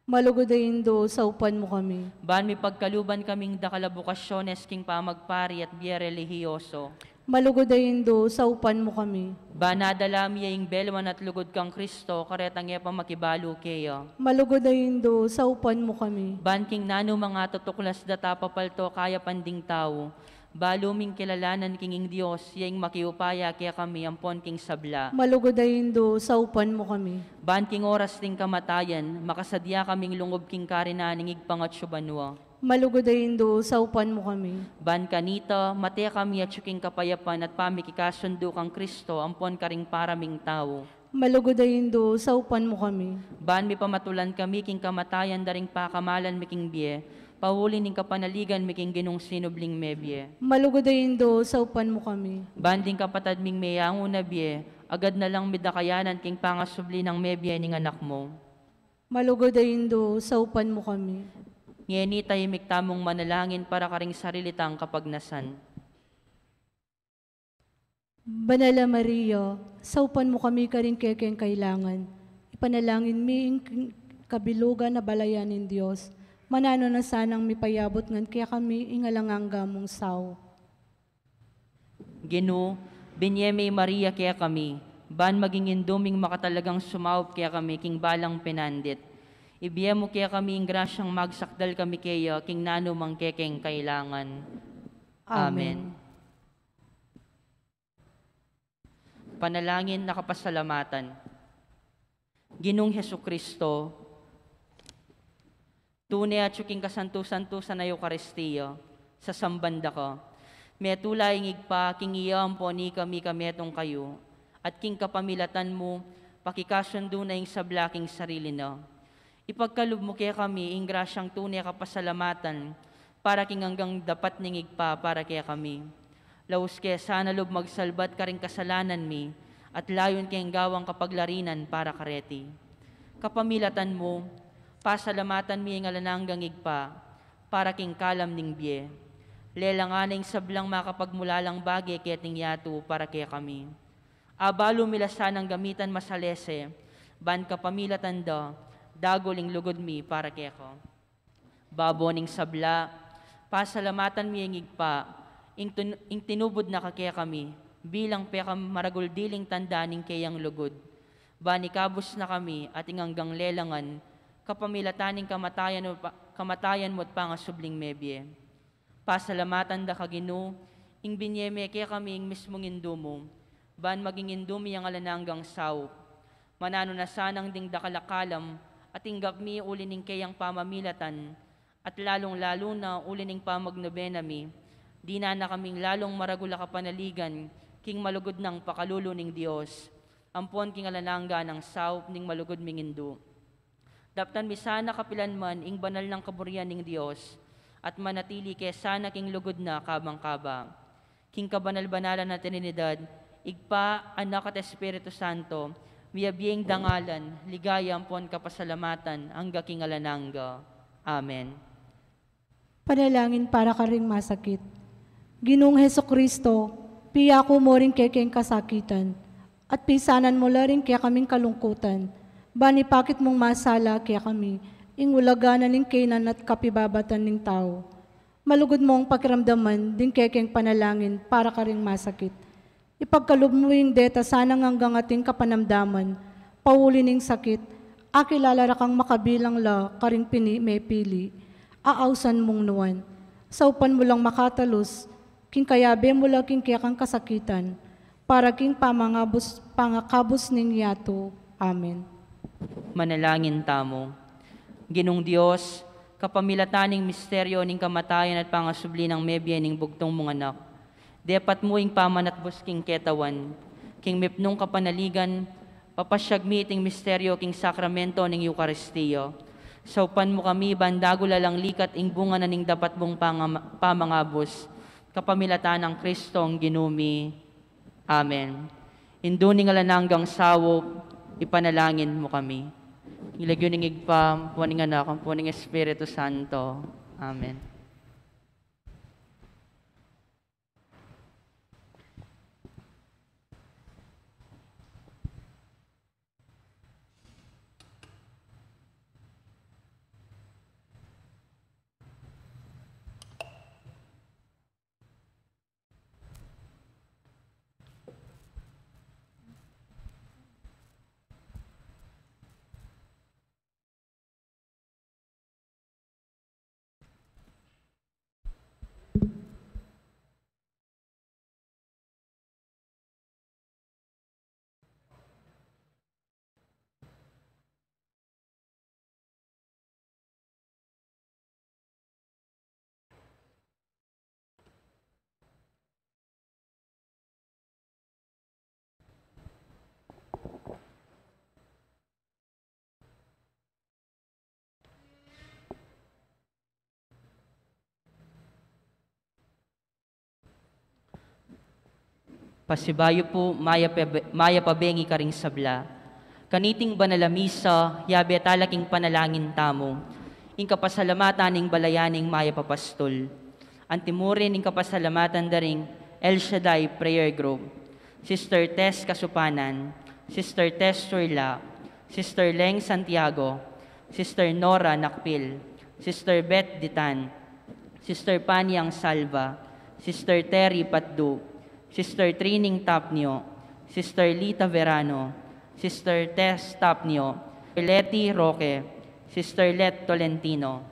Malugud a Indo, saupan mu kami. Ban mipagkaluban kaming dakal a bukasyones king pamagpari at bie relihiyoso. Malugud a Indo, saupan mu kami. Ban adala mi ya ing belwan at lugud kang Kristo, karetang e pa makibalu keya. Malugud a Indo, saupan mu kami. Ban king nanu mang atutuklas data papalto kayapan ding tau, balu ming kilalanan king ing Dios, ya ing makiupaya kekami ampon king sabla. Malugud a Indo, saupan mu kami. Ban king oras ning kamatayan, makasadya kaming lungub king karinan ning Ibpang atsu banua. Malugud a Indo, saupan mu kami. Ban kanita, mate kami atsu king kapayapan at pamikikasundu kang Kristo ampon karing para ming tau. Malugud a Indo, saupan mu kami. Ban mipamatulan kami king kamatayan da ring pakamalan mi king bie, pauli ning kapanaligan mi king Ginung sinubling mebie. Malugud a Indo, saupan mu kami. Ban ding kapatad ming meyangu na bie, agad na lang midakayanan king pangasubli nang mebie ning Anak mu. Malugud a Indo, saupan mu kami. Ngeni tahimik tamung manalangin para karing sarili tang kapagnasan. Banal a Maria, saupan mu kami karing kekeng kailangan. Ipanalangin mi ing kabilugan a balayan ning Dios. Mananu na sanang mipayabut ngan kekami ing alang angga mung sau. Ginu, binie me i Maria kekami, ban maging indu ming makatalagang sumaup kekami king balang pinandit. Ibie mu kekami ing grasyang magsakdal kami keya king nanu mang kekeng kailangan. Amen. Amen. Panalangin na kapasalamatan. Ginung Jesucristo, tune atsu king kasantu-santusan a Eukaristia, sasamban da ka. Metula ing Ibpa king iya ampon ika mika metung kayu, at king kapamilatan mu, pakikasundu na ing sabla king sarili na. Ipagkalub mu kekami ing grasyang tune kapasalamatan para king anggang dapat ning Ibpa para kekami. Laus ke sana lub magsalbat karing kasalanan mi at layun keng gawang kapaglarinan para kareti. Kapamilatan mu, pasalamatan mi ing alang anggang Ibpa para king kalam ning bie. Lelang na ing sablang makapagmulalang bage keting yatu para kekami. Abalu mi la sanang gamitan masalese, ban kapamilatan da, dagul ing lugud mi para keka. Babo ning sabla, Pasalamatan mi ing Ibpa, ing tun-, ing tinubud na ka kekami, bilang pekamaragul diling tanda ning keyang lugud. Ban ikabus na kami at ing anggang lelangan, kapamilatan ning kamatayan mu pa-, kamatayan mu at pangasubling mebie. Pasalamatan da ka, Ginu, ing binie me kekami ing mismung Indu mu, ban maging Indu mi ing alang anggang saup. Mananu na sanang ding dakal a kalam, at tinggap mi uli ning keyang pamamilatan, at lalung-lalu na uli ning pamagnobena mi, dinan na kaming lalung maragul a kapanaligan, king malugud nang pakalulu ning Dios, ampon king alang angga nang saup ning malugud ming Indu. Daptan mi sana kapilan man ing banal nang kaburian ning Dios, at manatili ke sana king lugud na kabang-kaba. King kabanal-banalan a Trinidad, Ibpa, Anak, at Espiritu Santo, miyabie ing dangalan, ligaya, ampon kapasalamatan, angga king alang angga. Amen. Panalangin para karing masakit. Ginung Jesucristo, piyaku mu ring kekeng kasakitan, at pisanan mu la ring kekaming kalungkutan, ban ipakit mung masala kekami ing ulaga na ning kaynan at kapibabatan ning tau. Malugud mung pakiramdaman ding kekeng panalangin para karing masakit. Ipagkalub mu ing deta sanang anggang ating kapanamdaman, pauli ning sakit, akilala ra kang makabilang la karing pini-, mepili, a ausan mung nuan. Saupan mu lang makatalus, king kayabe mu la king kekang kasakitan, para king pamangabus, pangakabus ning yatu. Amen. Manalangin tamu. Ginung Dios, kapamilatan ning misteryo ning kamatayan at pangasubli nang mebie ning bugtung mung Anak, depat mu ing pamanatbus king ketawan, king mipnung kapanaligan, papasyag mi iting misteryo king sakramento ning Eukaristia. Saupan mu kami ban dagul alang likat ing bunga na ning dapat mung pangama-, pamangabus, kapamilatan nang Kristong Ginu mi. Amen. Indu ning alang anggang saup, ipanalangin mu kami. King lagyu ning Ibpa, ampon ning Anak, ampon ning Espiritu Santo. Amen. Pasibayu pu, mayap a be-, mayap a bengi karing sabla. Kaniting banal a misa, yabe tala king panalangin tamu ing kapasalamatan ning balayan ning mayap a pastul. Antimurin ing kapasalamatan da ring El Shaddai Prayer Group, Sister Tess Kasupanan, Sister Tess Surla, Sister Leng Santiago, Sister Nora Nakpil, Sister Beth Ditan, Sister Paniang Salva, Sister Terry Patdu, Sister Trining Tapnio, Sister Lita Verano, Sister Tess Tapnio, Leti Roque, Sister Let Tolentino.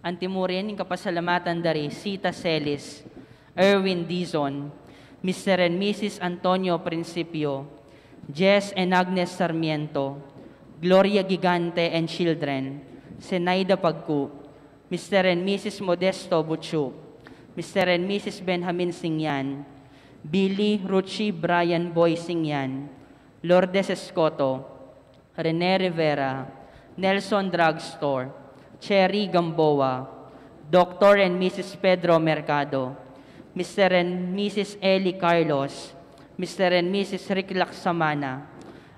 Antimurin ing kapasalamatan da ri Sita Celis, Erwin Dizon, Mister and Missus Antonio Principio, Jess and Agnes Sarmiento, Gloria Gigante and children, Zenaida Pagcu, Mister and Missus Modesto Buchu, Mister and Missus Benjamin Singyan, Billy, Ruchi, Brian Boy Singyan, Lourdes Escoto, Rene Rivera, Nelson Drugstore, Cherry Gamboa, Doctor and Missus Pedro Mercado, Mister and Missus Eli Carlos, Mister and Missus Rick Laksamana,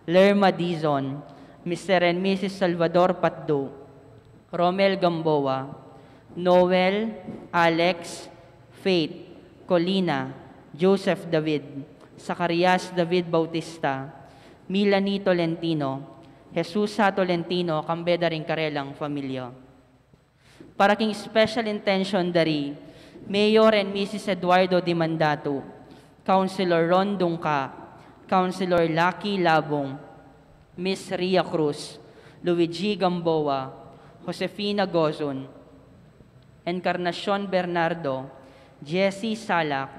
Lerma Dizon, Mister and Missus Salvador Patdu, Romel Gamboa, Noel, Alex, Faith, Colina, Joseph David, Zacarias David Bautista, Melanie Tolentino, Jesusa Tolentino, kambe da ring karelang familia. Para king special intention dari Mayor and Missus Eduardo Dimandatu, Councilor Ron Dungca, Councilor Lucky Labong, Miss Ria Cruz, Luigi Gamboa, Josefina Gozon, Encarnacion Bernardo, Jessie Salak,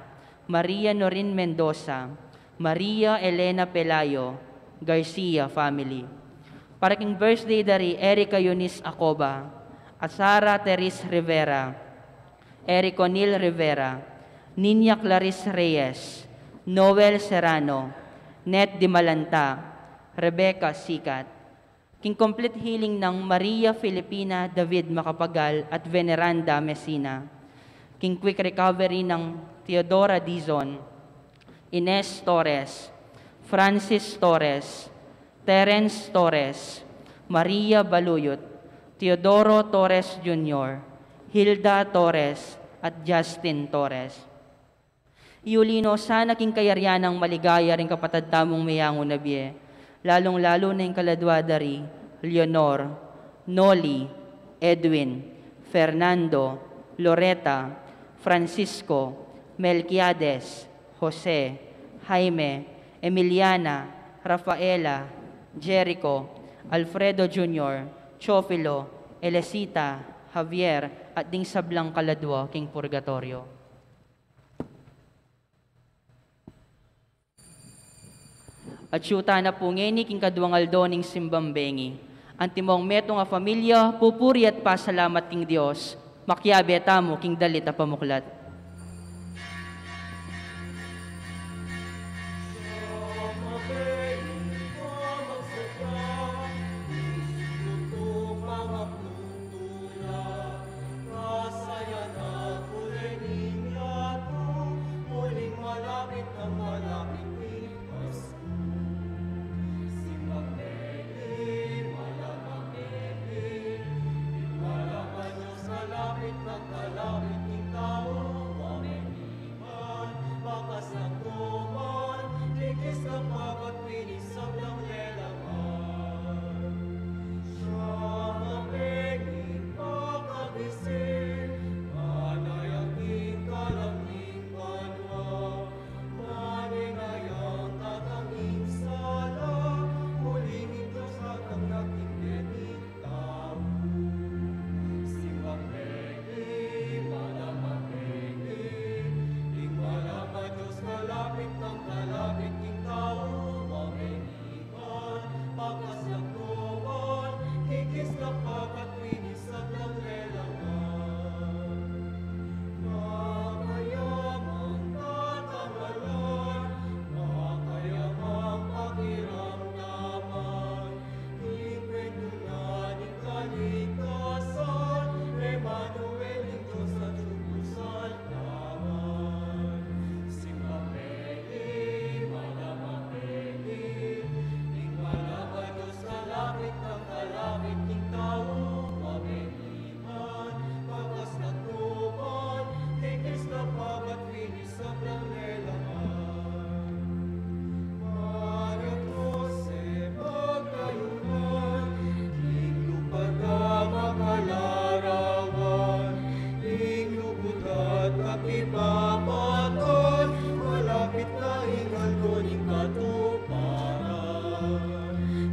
Maria Norin Mendoza, Maria Elena Pelayo, Garcia family. Para king birthday dari Erica Eunice Acoba, Asara Teres Rivera, Eric O'Neill Rivera, Niña Clarice Reyes, Noel Serrano, Net Dimalanta, Rebecca Sicat. King complete healing nang Maria Filipina David Macapagal at Veneranda Messina. King quick recovery nang Theodora Dizon, Ines Torres, Francis Torres, Terence Torres, Maria Baluyot, Teodoro Torres Junior, Hilda Torres, at Justin Torres. Iuli no sana king kayarian nang maligaya ring kapatad tamung meyangu na bie, lalung-lalu na ing kaladua dari Leonor, Noli, Edwin, Fernando, Loreta, Francisco, Melquiades, Jose, Jaime, Emiliana, Rafaela, Jericho, Alfredo Junior, Chofilo, Elecita, Javier, at ding sablang kaladua king purgatorio. Atyu tana pu ngeni king kaduang aldo ning simbang bengi. Antimong metung a familia, pupuri at pasalamat king Dios, makiabe tamu king dalit a pamuklat.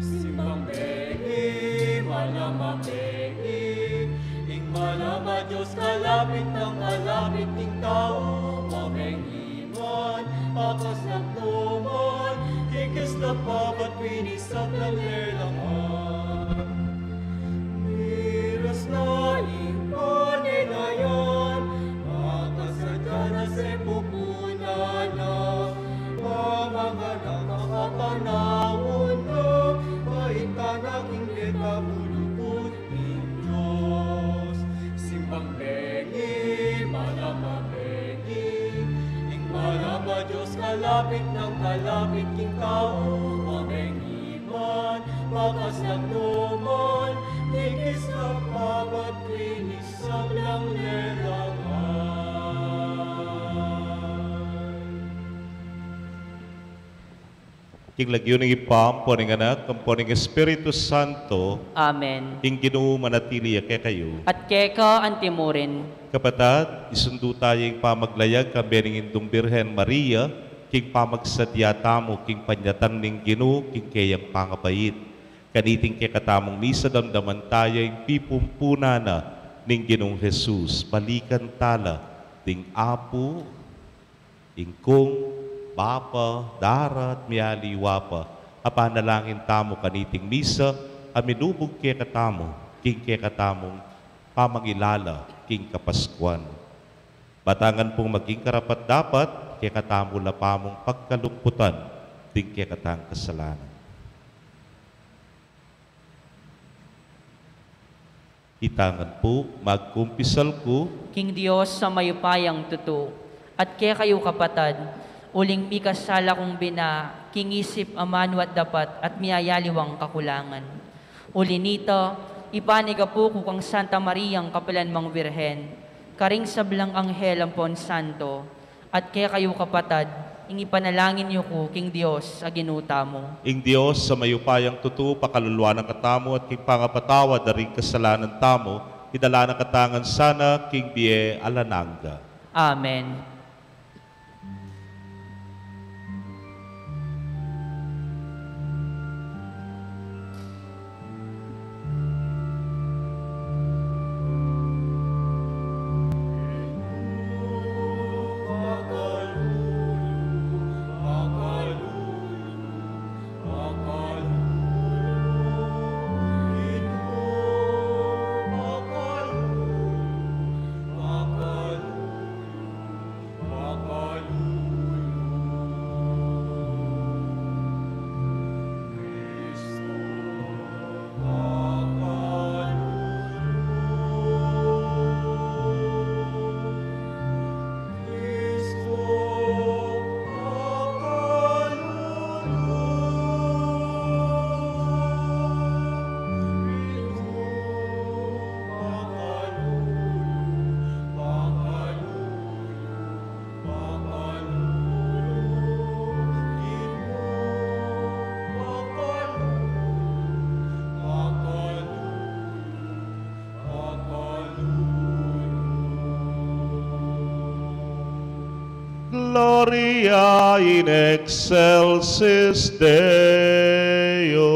Simbang bengi, malama bengi, ing malama Dios, kalapit nang kalapit king tau, mabengi man, bakas nang tuman, kikis na papat pinisag na lelangan. Miras na ing panenayan, bakas na dyan na sepupunan na, pamanganak na kapanaun na, baita na king beta bulukut ning Dios. Simbang bengi, malama bengi, ing malama Dios, kalapit nang kalapit king tau, mabengi man, bakas nang tuman, kikis na papat pinisag na lelangan. King lagyu ning Ibpa, ampo ning Anak, ampo ning Espiritu Santo. Amen. Ing Ginu manatili ya kekayu. At keka antimurin. Kapatad, isundu taya ing pamaglayag kambe ning Indung Birhen Maria, king pamagsadya tamu king panyatang ning Ginu king keyang pangabait. Kaniting kekatamung misa, damdaman taya ing pipumpunan na ning Ginung Jesus. Balikan tala ding Apu, Ingkung, Bapa, Dara, at Mialiwa pa. Apanalangin tamu kaniting misa, a minubug kekatamu king kekatamung pamangilala king Kapaskuan. Ba ta ngan pung maging karapat-dapat kekatamu la pamung pagkalungkutan ding kekatang kasalanan. Ita ngan pu, magkumpisal ku king Dios a mayupayang tutu, at kekayu kapatad, uling mikasala kung bina king isip, amanu at dapat, at miyayaliwang kakulangan. Uli nita, ipanigapu ku kang Santa Mariang kapilan mang Birhen, karing sablang anghel ampon santo, at kekayu kapatad, ing ipanalangin yu ku king Dios a Ginu tamu. Ing Dios a mayupayang tutu pakaluluan na katamu at king pangapatawad da ring kasalanan tamu, idala na kata ngan sana king bie alang angga. Amen. Gloria in excelsis Deo.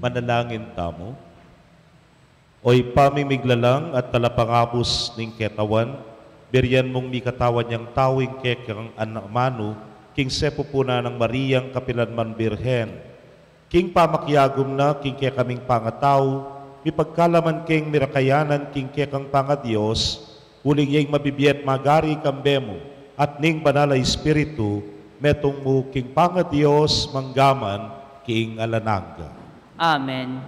Manalangin tamu. O Ibpa ming miglalang at talapangabus ning ketawan, burian mung mikatawan yang tau ing kekang amanu, king sepupunan nang Mariang kapilanman Birhen. King pamakiagum na king kekaming pangatau, mipagkalaman keng mirakayanan king kekang pangadios, uling ya ing mabibie at magari kambe mu, at ning Banal a Espiritu, metung mu king pangadios manggaman king alang angga. Amen.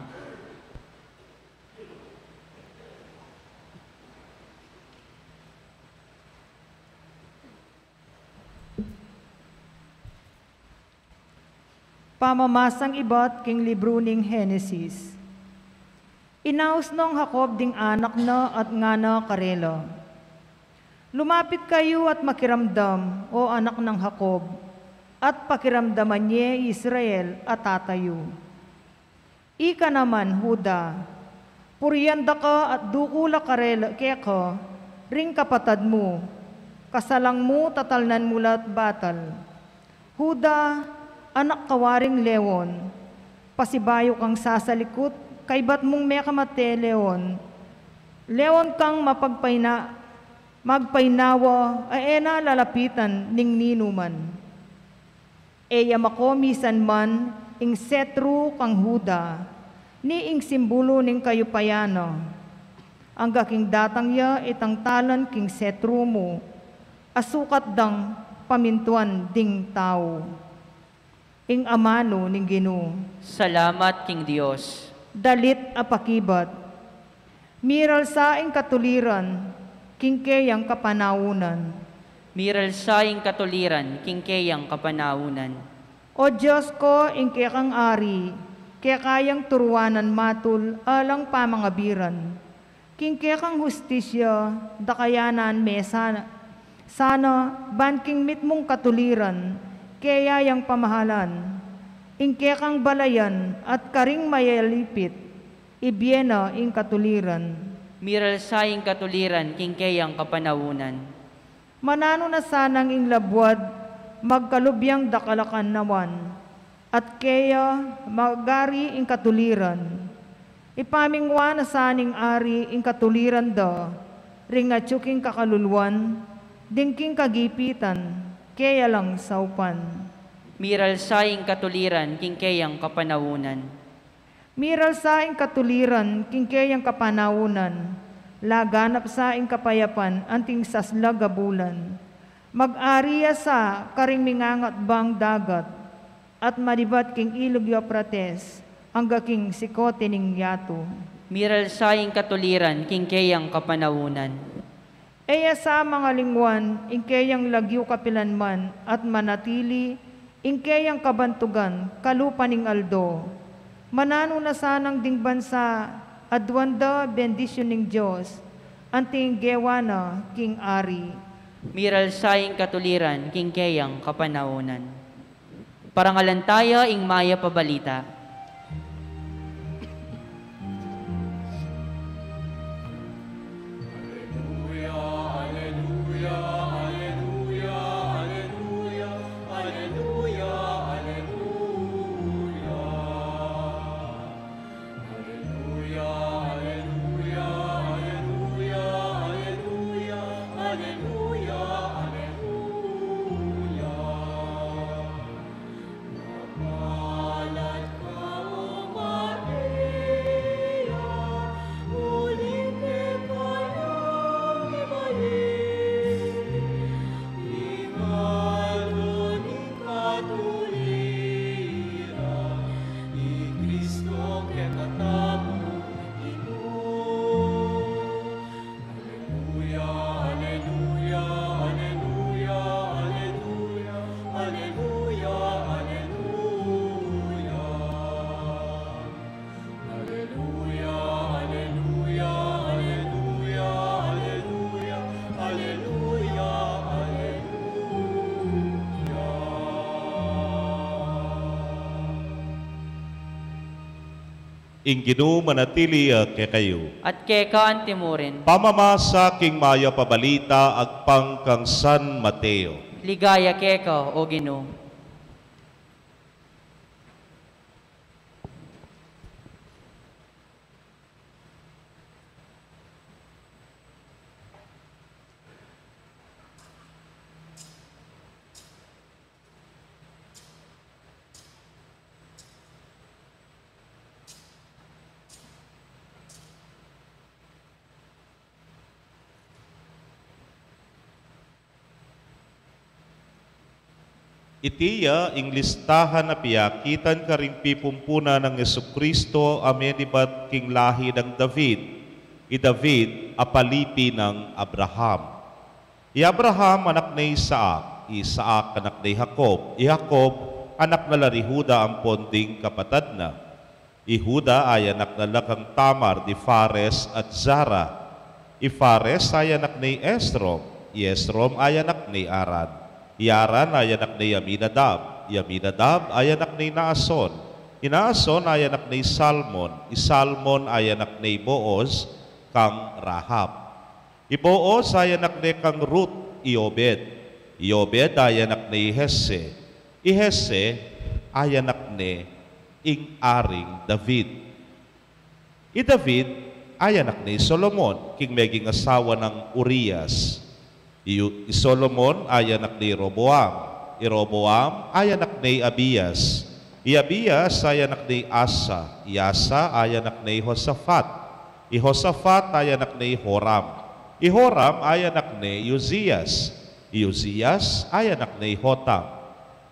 Pamamasang ibat king libru ning Henesis. Inaus nong Jacob ding anak na at ngana karela, "Lumapit kayu at makiramdam, o anak nang Jacob, at pakiramdaman ye i Israel a tata yu. Ika naman, Juda, purian da ka at dukul a karela keka ring kapatad mu, kasalang mu tatalnan mu la't batal. Juda, anak ka waring leon, pasibayu kang sasalikut, kaybat mung mekamate leon, leon kang mapagpaina-, magpainawa a e na lalapitan ning ninuman. E ya makomisan man ing setru kang Juda, ni ing simbulu ning kayupayan na. Angga king datang ya itang talan king setru mu, a sukat dang pamintuan ding tau." Ing amanu ning Ginu. Salamat king Dios. Dalit a pakibat. Miral sa ing katuliran king keyang kapanaunan. Miral sa ing katuliran king keyang kapanaunan. O Dios ko, ing kekang ari, keka yang turuanan matul alang pamangabiran. King kekang hustisya, dakayanan me sana, sana ban king mitmung katuliran, keya yang pamahalan. Ing kekang balayan at karing mayalipit, ibie na ing katuliran. Miral sa ing katuliran king keyang kapanaunan. Mananu na sanang ing labuad magkalubyang dakal a kanawan, at keya magari ing katuliran. Ipamingwa na sa ning ari ing katuliran da, ring atyu king kakaluluan, ding king kagipitan, keya lang saupan. Miral sa ing katuliran king keyang kapanaunan. Miral sa ing katuliran king keyang kapanaunan, laganap sa ing kapayapan anting saslag a bulan. Mag-ari ya sa karing mingangatbang dagat, at manibat king ilug Eufrates, angga king sikote ning yatu. Miral sa ing katuliran king keyang kapanaunan. E ya sa mangalingwan ing keyang lagyu kapilanman at manatili ing keyang kabantugan kalupa ning aldo. Mananu na sanang ding bansa aduan da bendisyun ning Dios, anting gewa na king ari. Miral sa ing katuliran king keyang kapanaunan. Parangalan taya ing mayap a balita. Aleluya, aleluya, aleluya, aleluya, aleluya, aleluya. Ing Ginu manatili ya kekayu. At keka antimurin. Pamamasa king mayap a balita agpang kang San Mateo. Ligaya keka, O Ginu. Iti ya ing listahan a piakitan karing pipumpunan nang Jesucristo a menibat king lahi nang David. I David a palipi nang Abraham. I Abraham anak ne i Isaac, i Isaac anak ne i Jacob, i Jacob anak na la ri Juda ampon ding kapatad na. I Juda ay anak na la kang Tamar di Fares at Zara. I Fares ay anak ne i Esrom, i Esrom ay anak ne i Aran. I Aran ay anak ne i Aminadab, i Aminadab ay anak ne i Naason. I Naason ay anak ne i Salmon, i Salmon ay anak ne i Boaz kang Rahab. I Boaz ay anak ne kang Ruth, i Obed. I Obed ay anak ne i Jesse. I Jesse ay anak ne ing Aring David. I David ay anak ne i Solomon, king meging asawa nang Urias. I, i Solomon ay anak ne i Roboam. I Roboam ay anak ne i Abias. I Abias ay anak ne i Asa. I Asa ay anak ne i Josafat. I Josafat ay anak ne i Joram. I Joram ay anak ne i Uzias. I Uzias ay anak ne i Jotam.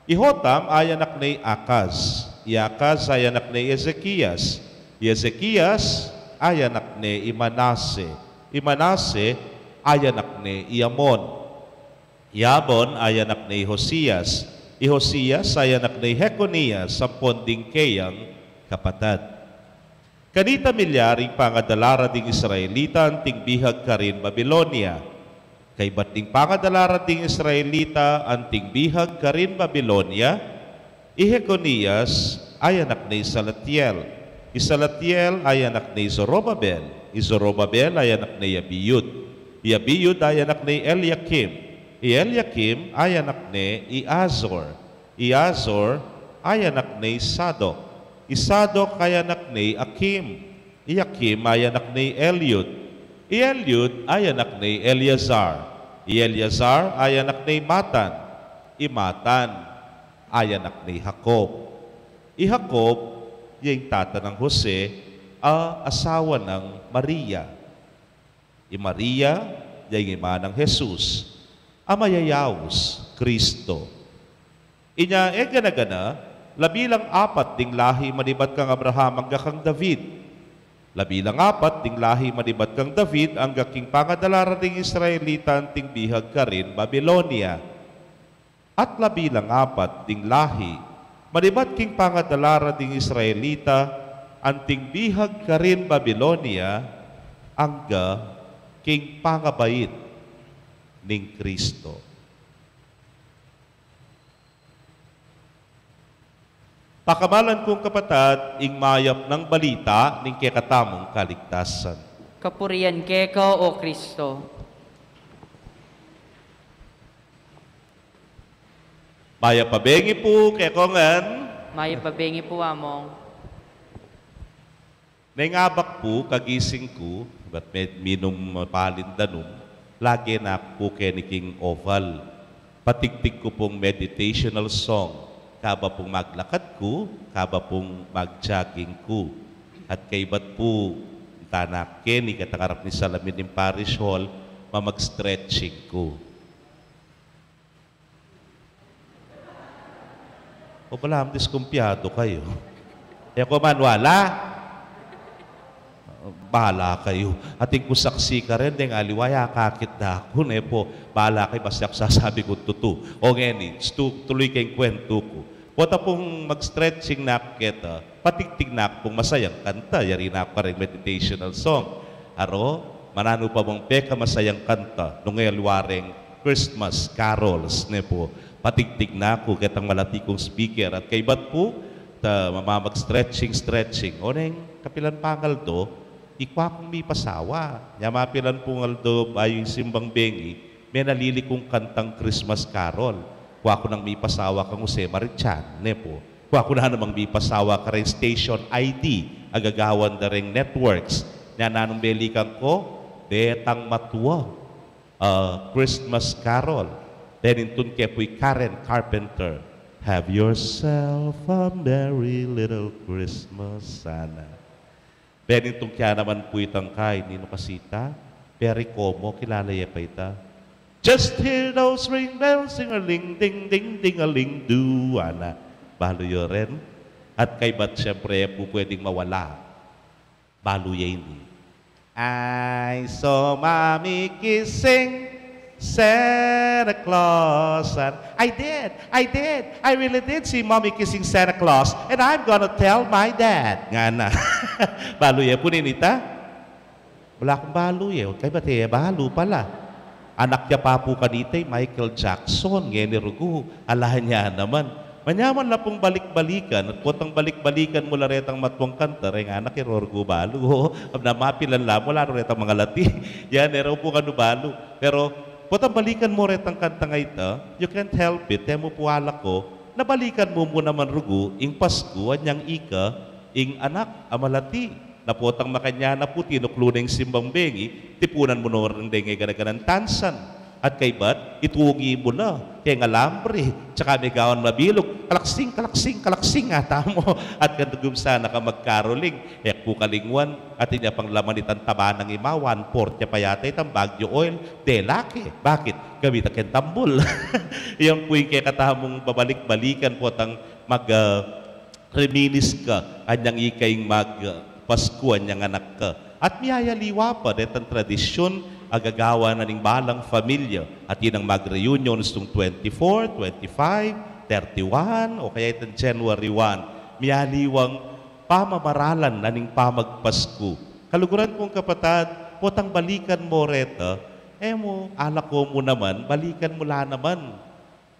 I Jotam ay anak ne i Akaz. I Akaz ay anak ne i Ezekias. I Ezekias ay anak ne i Manase. I Manase ay anak ne i Amon. I Amon ay anak ne i Josias. I Josias ay anak ne i Jeconias ampon ding keyang kapatad. Kanita milyari ing pangadala ra ding Israelita anting bihag karin Babilonia. Kaybat ning pangadala ra ding Israelita anting bihag karin Babilonia, i Jeconias ay anak ne i Salatiel. I Salatiel ay anak ne i Zorobabel. I Zorobabel ay anak ne i Abiud. I Abiud ay anak ne i Eliakim. I Eliakim ay anak ne i Azor. I Azor ay anak ne i Sadok. I Sadok ay anak ne i Akim. I Akim ay anak ne i Eliud. I Eliud ay anak ne i Eleazar. I Eleazar ay anak ne i Matan. I Matan ay anak ne i Jacob. I Jacob ya ing tata nang Jose a asawa nang Maria. I Maria ya ing ima nang Jesus a mayayaus Kristo. Inya e gana-gana, labi lang apat ding lahi manibat kang Abraham angga kang David. Labi lang apat ding lahi manibat kang David angga king pangadala ra ding Israelita anting bihag karin Babilonia. At labi lang apat ding lahi manibat king pangadala ra ding Israelita anting bihag karin Babilonia angga king pangabait ning Kristo. Pakamalan kung kapatad, ing mayap nang balita ning kekatamung kaligtasan. Kapurian keka, O Kristo. Mayap a bengi pu kekongan. Mayap a bengi pu, Among. Neng abak pu kagising ku, ibat me-, minum palin danum, lage na ku pu keni king oval. Patigtig ku pung meditational song, kaba pung maglakad ku, kaba pung mag-jogging ku. At kaybat pu, tanak keni ketang arap ning salamin ning parish hall, mamag-stretching ku. O balamu diskumpyadu kayu. E ku man wala. Bala kayu. Atin ku saksi karin, deng aliwa ya akakit da ku, ne pu. Bala kayu, basta ku sasabi kung tutu. O ngeni, stu-, tuloy ke ing kwentu ku. Pota pung mag-stretching na ku keta, patigtig na ku pung masayang kanta, yari na ku kareng meditational song. Aro, mananu pa bang pekamasayang kanta, nung e aliwa reng Christmas carols, ne pu. Patigtig na ku ketang malati kung speaker, at kaybat pu, ta mamamag-stretching, stretching. O neng, kapilan pang aldo, ikwa kung mipasawa. Nya mapilan pung aldo, bayu ing simbang bengi, menalili kung kantang Christmas carol. Kwa ku nang mipasawa kang Jose Marichan, ne pu. Kwa ku na namang mipasawa kareng station I D, a gagawan da reng networks. Nya nanung belikan ku, Betang Matua, a Christmas Carol. Benintun ke pu i Karen Carpenter, "Have yourself a merry little Christmas," sana. Benintun ke naman pu itang kay, ninu kasi ita? Perry Como, kilala ye pa ita? Just hear those ring bells, sing a ling ding ding ding a ling do, ana. Balu yu rin? At kaybat, siyempre, e pu pwedeng mawala. Balu ye ini. I saw Mommy kissing Santa Claus. And I did, I did, I really did see Mommy kissing Santa Claus. And I'm gonna tell my dad. Ngana. Balu ye pu nini ita? Ala kung balu ye, kaybat e balu pala. Anak ya pa pu kanita i Michael Jackson, ngeni rugu, ala ne naman. Manyaman la pung balik-balikan, at potang balik-balikan mu la retang matuang kanta, reng anak e rugu balu, o, na mapilan la mu, ala retang mangalati. Yan, e pu kanu balu. Pero, potang balikan mu retang kantang ita, you can't help it, e mu pu alako, na balikan mu mu naman rugu, ing Pasku, anyang ika, ing anak a malati. Na potang makanyan na pu, tinuklu ne ing simbang bengi, tipunan mu no rin deng e gana-ganang tansan. At kaybat, itungi mu la keng alambre, tsaka megawan mabilug, kalaksing, kalaksing, kalaksing, ata mu. At kandugun sana ka magkaroling, e ku kalingwan, atin ya pang laman itang taba nang ima, one-fourth ya pa yata itang Baguio oil, de la ke. Bakit? Gamit a keng tambul. Yan pu ing kekatamung babalik-balikan, potang mag, ah, reminis ka, anyang ika ing mag, ah, Pasku, anyang anak ka. At miyayaliwa pa detang tradisyun a gagawan na ning balang familya, atin nang mag-reunion nung twenty-four, twenty-five, thirty-one, o kaya itang January one. Miyaliwang pamamaralan na ning pamagpasku. Kaluguran kung kapatad, potang balikan mu reta, e mu, alako mu naman, balikan mu la naman.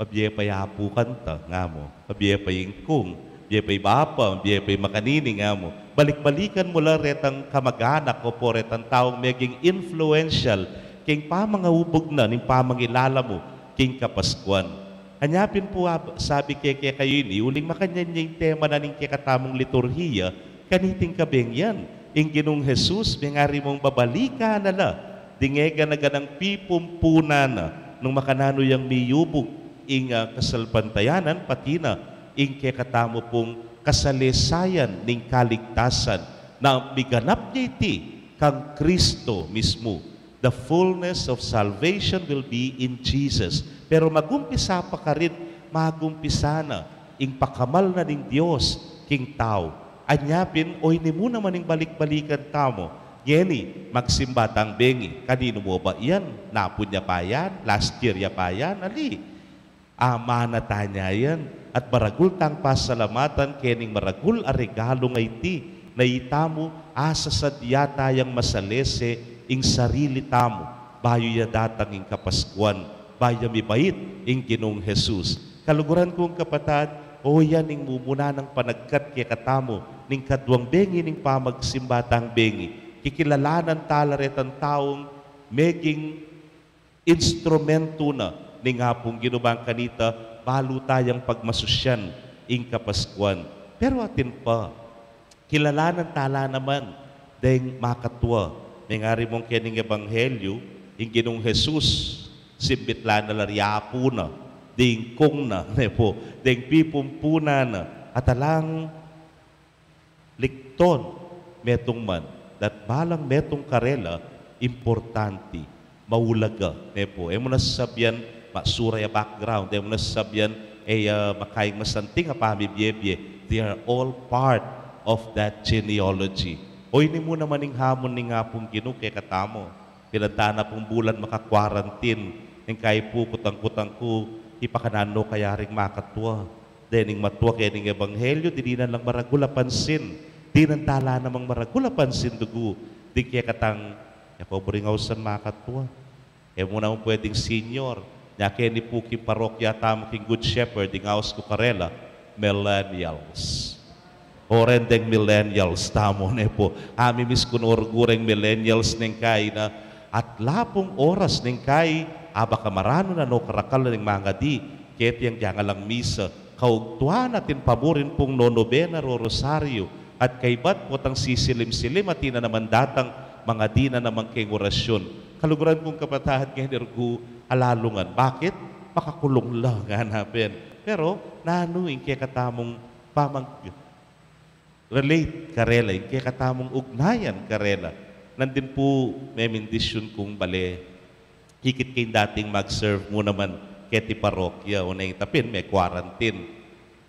Pabie pa i apu kanta, nga mu. Pabie pa i ingkung, pabie pa i bapa, pabie pa i makanini, nga mu. Balik-balikan mu la retang kamag-anak o pu retang taung meging influential keng pamangaubug na ning pamangilala mu keng Kapaskuan. Anya pin pu ab-, sabi ke kekayu ini, uling makanyan ya ing tema na ning kekatamung liturhiya, kaniting kabeng yan, ing Ginung Jesus, mengari mung babalikan na la ding e gana-ganang pipumpunan na, nung makananu yang miyubug ing, ah, kasalpantayanan, pati na ing kekatamu pung kasalesayan ning kaligtasan, na miganap ya iti kang Kristo mismu. The fullness of salvation will be in Jesus. Pero magumpisa pa karin, magumpisa na ing pakamal na ning Dios king tau. Anya pin, o ini mu naman ing balik-balikan tamu. Ngeni, magsimba tang bengi. Kaninu mu ba yan? Napun ya ba yan? Last year ya ba yan? Ali, amana tanya yan. At maragul tang pasalamatan kening maragul a regalu a iti, na itamu, asasadya tayang masalese ing sarili tamu, bayu ya datang ing Kapaskuan, bayu ya mibait ing Ginung Jesus. Kaluguran kung kapatad, o yan ing mumuna nang panagkat kekatamu, ning kaduang bengi ning pamagsimba tang bengi, kikilalanan tala retang taung meging instrumentu na ning Apung Ginu bang kanita, balu tayang pagmasusyan ing Kapaskuan. Pero atin pa, kilalanan tala naman deng makatua. Mengari mung kening ebanghelyu, ing Ginung Jesus, simbit la na la ri apu na, ding kung na, ne pu, deng pipumpunan na, at alang likton, metung man, dat balang metung karela, importanti, maulaga, ne pu. E mu na sasabian, masura ya background, e mu na sasabian, e ya makaing masanting a pamibiebie. They are all part of that genealogy. O ini mu naman ing hamun ning Apung Ginu kekatamu. Pinanta na pung bulan maka-quarantine, ning kai pu kutang-kutang ku, ipakananu kaya ring makatua. Dening matua kening ebanghelyu, dinan lang maragul a pansin. Dinan tala namang maragul a pansin dugu ding kekatang, ya ko buring ausan makatua. E mu naman pwedeng senior. Nya keni pu king parokya tamu king Good Shepherd, ing aus ku karela, millennials. O ren deng millennials tamu, ne pu. Amimiss ku no rugu reng millennials neng kai na, at lapung oras neng kai, aba ka maranu na no karakal neng mangadi, keti yang diangalang misa, kaugtuan atin pamurin pung nonobena, rorosaryu, at kaibat potang sisilim-silim atin na naman datang, mangadi na naman keng orasyun. Kaluguran kung kapatad, ngeni rugu alalungan. Bakit? Makakulung la, ngana pin. Pero, nanu ing kekatamung pamang-relate karela, ing kekatamung ugnayan karela. Nandin pu, memendisyun kung bale, ikit ke ing dating mag-serve mu naman keti parokya, o neng itapin me-quarantine.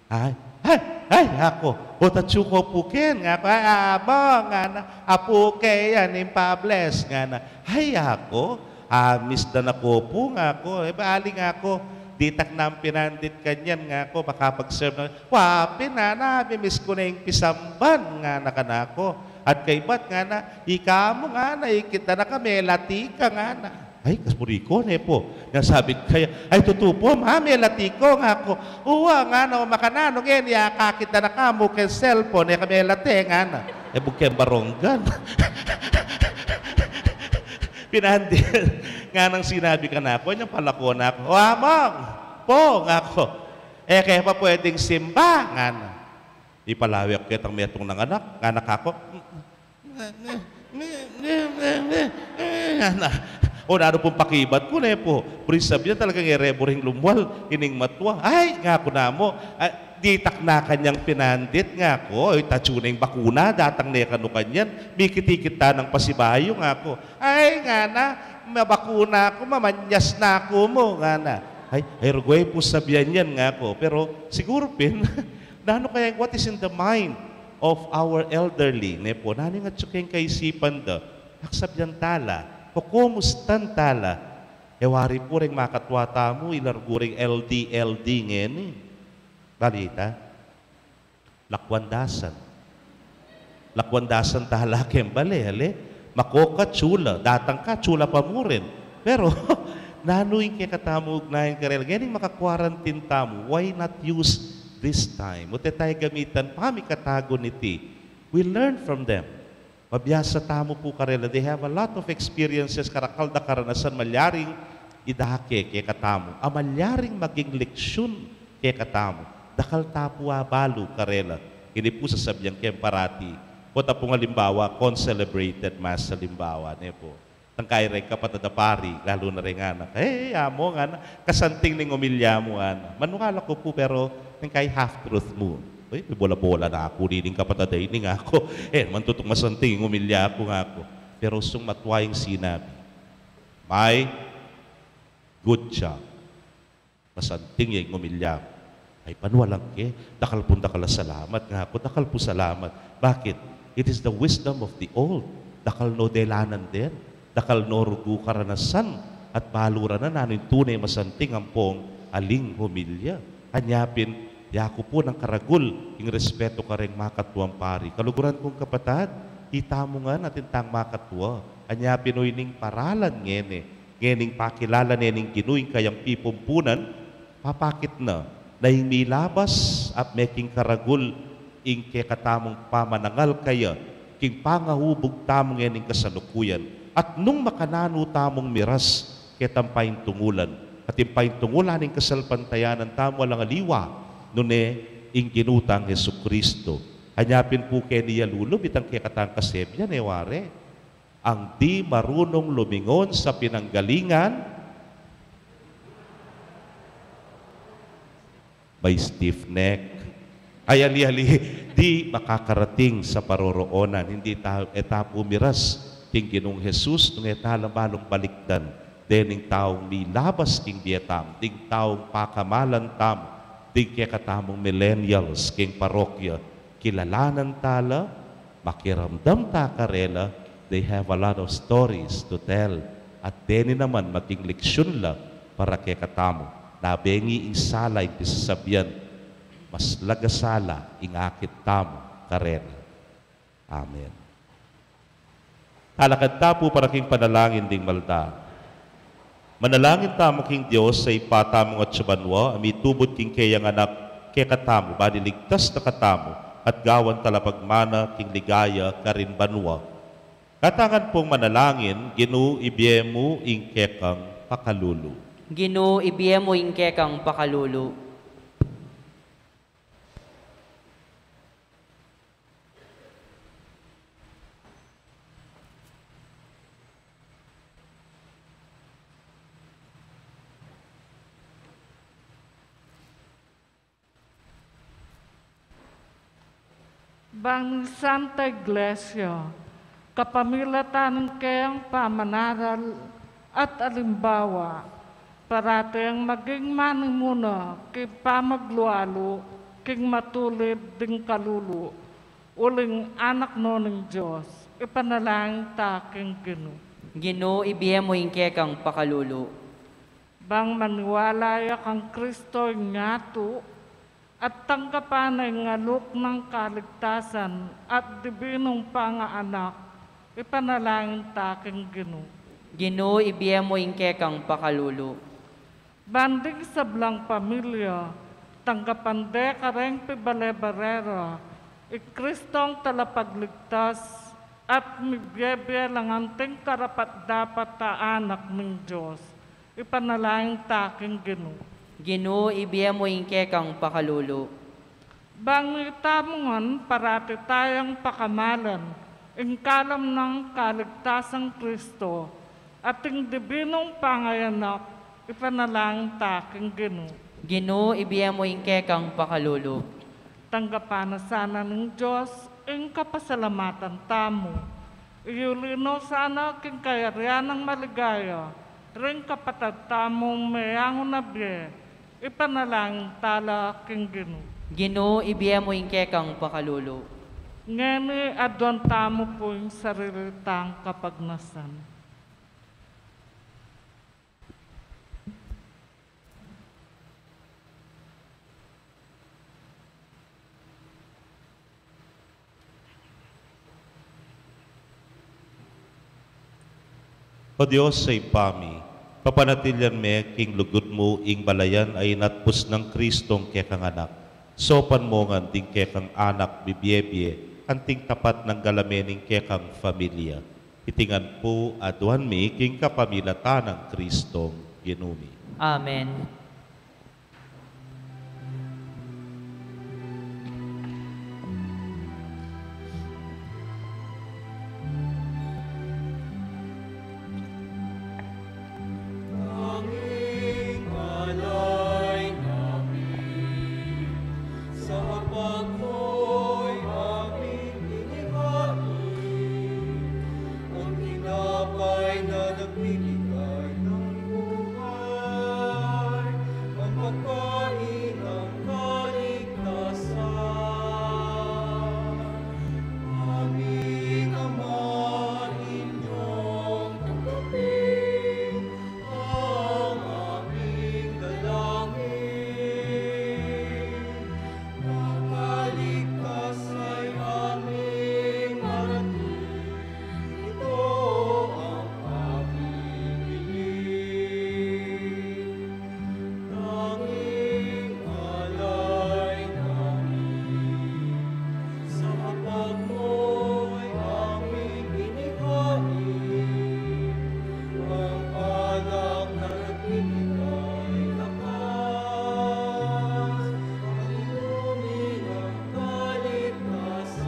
Ay, ay, ay, aku. O, tatsu ko pu ken, ngaku. Ay, among, ngana. Apu ke yan, ing pa-bless, ngana. Ay, aku. Amis da na ko pu, ngaku. E, bali, ngaku. Ditak nang pinandit kanyan, ngaku. Baka mag-serve na. Wa pin, ngana, mimiss ku ne ing pisamban, ngana kanaku. At kaybat, ngana, ika mu, ngana, ikit da na ka, melati ka, ngana. Ay, kasburi ku ne pu. Nya sabing kaya, ay, tutu pu, ma, melati ko, ngaku. Uwa, ngana, o makananu ngeni, akakit da na ka mu keng cellphone, e ka melati, ngana. E, bukeng baronggan. Pinandit. Nganang sinabi kanaku, nyang palako na ku. O, among, pu, ngaku. E ke pa pwedeng simba, ngana. Ipalawe ku ketang metung nang anak, ngana kaku. Ngana. O, nanu pung pakibat ku ne pu. Buri sabyan talagang e re buring lumwal ining matua. Ay, ngaku namu. Ay, ditak na kanyang pinandit, ngaku. Ay, tatsu ne ing bakuna, datang ne kanu kanyan. Mikit-ikit ta nang pasibayu, ngaku. Ay, ngana, mabakuna ku, mamanyas na ku mu, ngana. Ay, ay, rugu e pu sabyan yan, ngaku. Pero siguru pin, nanu kaya, what is in the mind of our elderly, ne pu? Nanu ing atsu keng kaisipan da? Pagsabyan ta la, kukumustan ta la. E wari pu reng makatua tamu, ilargu reng L D L D ngeni. Balita? Lakwan dasan. Lakwan dasan ta la keng bale, ale? Makoka, tsula. Datang ka, tsula pa mu rin. Pero, nanu ing kekatamung ugnayan karela? Ngening maka-quarantine tamu, why not use this time? Mute taya gamitan pamikatagun iti. We learn from them. Mabiasa tamu pu karela. They have a lot of experiences, karakal da karanasan, malyaring idake kekatamu a malyaring maging leksyun kekatamu. Dakal ta pu abalu karela. Ini pu sasabian ke parati. Pota pung alimbawa, concelebrated mass alimbawa, ne pu. Tangkay reng kapatad a pari, lalu na reng anak. "Hey, amo," ngana, "kasanting ning omilya mu," ngana. "Manukala ku pu, pero tangkay half truth mu." "Uy, bola-bola na ku, dining kapatad a ini," ngaku. "E naman tutung masanting ing omilya ku," ngaku. Pero sung matua ing sinabi, "My, good job. Masanting ya ing omilya mu." "Ay, panualang ke, dakal pung dakal a salamat," ngaku. "Dakal pung salamat." Bakit? It is the wisdom of the old. Dakal no delanan den, dakal no rugu karanasan, at balu ra na nanu ing tune masanting ampong aling homilya. Anya pin, yaku pu nang karagul ing respetu kareng makatuang pari. Kaluguran kung kapatad, itamu ngan atin tang makatua. Anya pin, o ining paralan ngeni, ngening pakilala ne ning Ginu ing kayang pipumpunan, papakit na na ing milabas at meking karagul ing kekatamung pamanangal kaya king pangahubug tamu ngening kasalukuyan, at nung makananu tamung miras ketang paintungulan, at ing paintungulan ning kasalpantayanan tamu alang aliwa nune ing Ginu tang Jesucristo. Anya pin pu keni yalulub itang kekatang kasebian, e ware. Ang di marunong lumingon sa pinanggalingan, may stiff neck. Ay, ali-ali, di makakarating sa paroroonan. Hindi ta, e ta pu miras king Ginung Jesus, nung e ta la balung balikdan dening taung milabas king bie tamu, ding taung pakamalan tamu, ding kekatamung millennials king parokya, kilalanan ta la, makiramdam ta karela, they have a lot of stories to tell. At deni naman maging leksyun la para kekatamu. Na bengi ing sala ing pisasabian, mas laga sala ing akit tamu karela. Amen. Talakad ta pu para king panalangin ding malda. Manalangin tamu king Dios a Ibpa tamu, nung atsu banua, a mitubud king keyang Anak kekatamu, ban iligtas na katamu, at gawan talapagmana king ligaya karin banua. Katangan pung manalangin. Ginu, ibie mu ing kekang pakalulu. Ginu, ibie mu ing kekang pakalulu. Bang ning Santa Iglesia, kapamilatan ning keyang pamanaral at alimbawa, parati yang maging manimuna king pamaglualu king matulid ding kalulu, uling anak no ning Dios, ipanalangin ta king Ginu. Ginu, ibie mu ing kekang pakalulu. Bang maniwala ya kang Kristo ing yatu, at tanggapan na ing alok nang kaligtasan at dibinung pangaanak, ipanalangin ta king Ginu. Ginu, ibie mu ing kekang pakalulu. Bang ding sablang pamilya, tanggapan de kareng pibale-bale ra i Kristong talapagligtas at mibie-bie lang anting karapat-dapat a anak ning Dios, ipanalangin ta king Ginu. Ginu, ibie mu ing kekang pakalulu. Bang itamu ngan parati tayang pakamalan ing kalam nang kaligtasang Kristo at ing dibinung pangayanak, ipanalangin ta king Ginu. Ginu, ibie mu ing kekang pakalulu. Tanggapan na sana ning Dios ing kapasalamatan tamu. Iyuli no sana king kayarian nang maligaya ring kapatad tamung meyangu na bie, ipanalangin ta la king Ginu. Ginu, ibie mu ing kekang pakalulu. Ngeni aduan tamu pu ing sarili tang kapagnasan. O Dios a Ibpa mi, papanatilian me king lugud mu ing balayan a inatpus nang Kristong kekang Anak. Saupan mu ngan ding kekang anak bibie-bie anting tapat nang galame ning kekang familia. Iti ngan pu aduan mi king kapamilatan nang Kristong Ginu mi. Amen. Tanging alay namin sa hapag mo'y aming inihain, ang tinapay na nagbibigay ng buhay, ang pagkain ng kaligtasan. Aming Ama, inyong tanggapin ang aming dalangin. Makaligtas ay aming marating, ito ang aming hiling. Tanging alay namin sa hapag mo'y aming inihain, ang alak na nagbibigay lakas, ang inumin ang kaligtasan.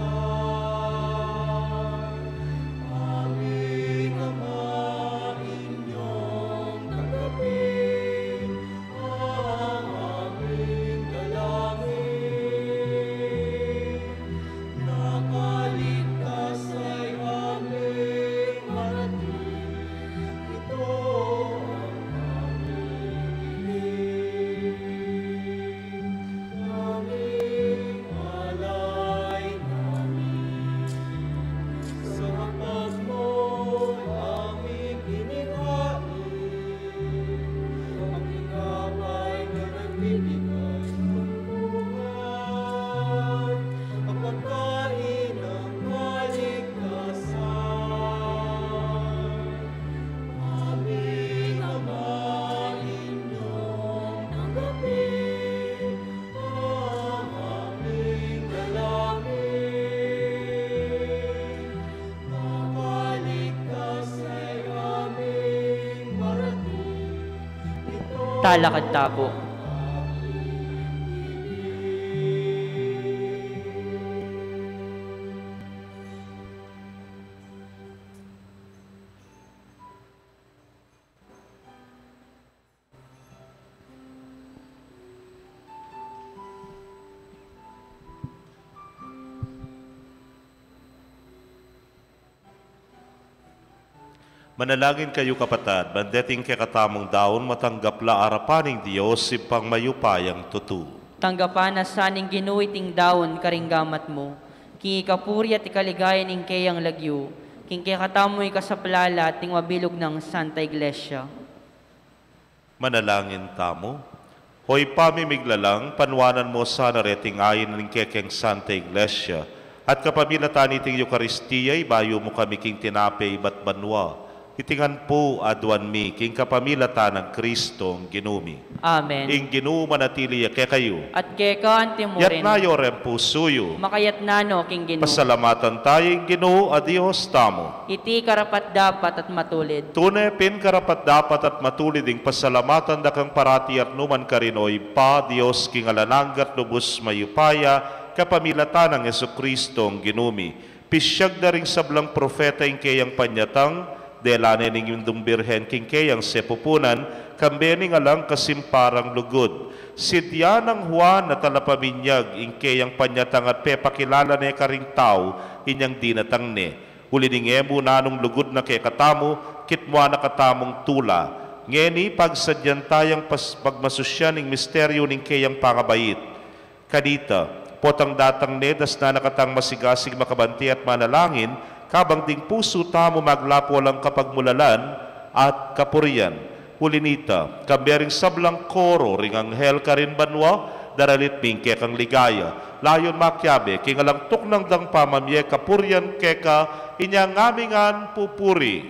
Aming Ama, inyong tanggapin ang aming dalangin. Makaligtas ay aming marating, ito ang aming hiling. Tanging alay namin sa hapag mo'y aming inihain, ang tinapay na nagbibigay ng buhay, ang pagkain ng kaligtasan. Aming Ama, inyong tanggapin ang aming dalangin. Makaligtas ay aming marating. Ito Talakad ta pu. Manalangin kayu, kapatad, ban deting kekatamung daun matanggap la arapan ning Dios, Ibpang mayupayang tutu. Tanggapan na sa ning Ginu iting daun karing gamat mu, king ikapuri at ikaligaya ning keyang lagyu, king kekatamu ikasaplala at ning mabilug nang Santa Iglesia. Manalangin tamu. O Ibpa mi miglalang, panuanan mu sana reting ain ning kekeng Santa Iglesia, at kapamilatan niting Eukaristia, ibayu mu kami king tinape ibat banua. Iti ngan pu aduan mi king kapamilatan nang Kristong Ginu mi. Amen. Ing Ginu manatili ya kekayu. At keka anti mu rin. Yatna yu reng pusu yu. Makayatna no king Ginu. Pasalamatan taya ing Ginu a Dios tamu. Iti karapat-dapat at matulid. Tune pin karapat-dapat at matulid ing pasalamatan da kang parati at nu man karin, o Ibpa, Dios king alang angga at lubus mayupaya, kapamilatan nang Jesucristo ing Ginu mi. Pisyag da ring sablang propeta ing keyang panyatang, dela ne ning Indung Birhen king keyang sepupunan, kambe ning alang kasimparang lugud. Sidya nang Juan a talapaminyag ing keyang panyatang at pepakilala ne karing tau inyang dinatang ne. Uli ning e mu nanung lugud na kekatamu, kitmuan na katamung tula. Ngeni pagsadyan tayang pas-, pagmasusyan ing misteryu ning keyang pangabait. Kanita, potang datang ne, dasnan na katang masigasig, makabante at manalangin, kabang ding pusu tamu maglapu alang kapagmulalan at kapurian. Uli nita, kambe ring sablang koro ring anghel karin banua, daralit mi ing kekang ligaya. Layun makiabe king alang tuknang dang pamamie kapurian keka, inya ngan mi ngan pupuri.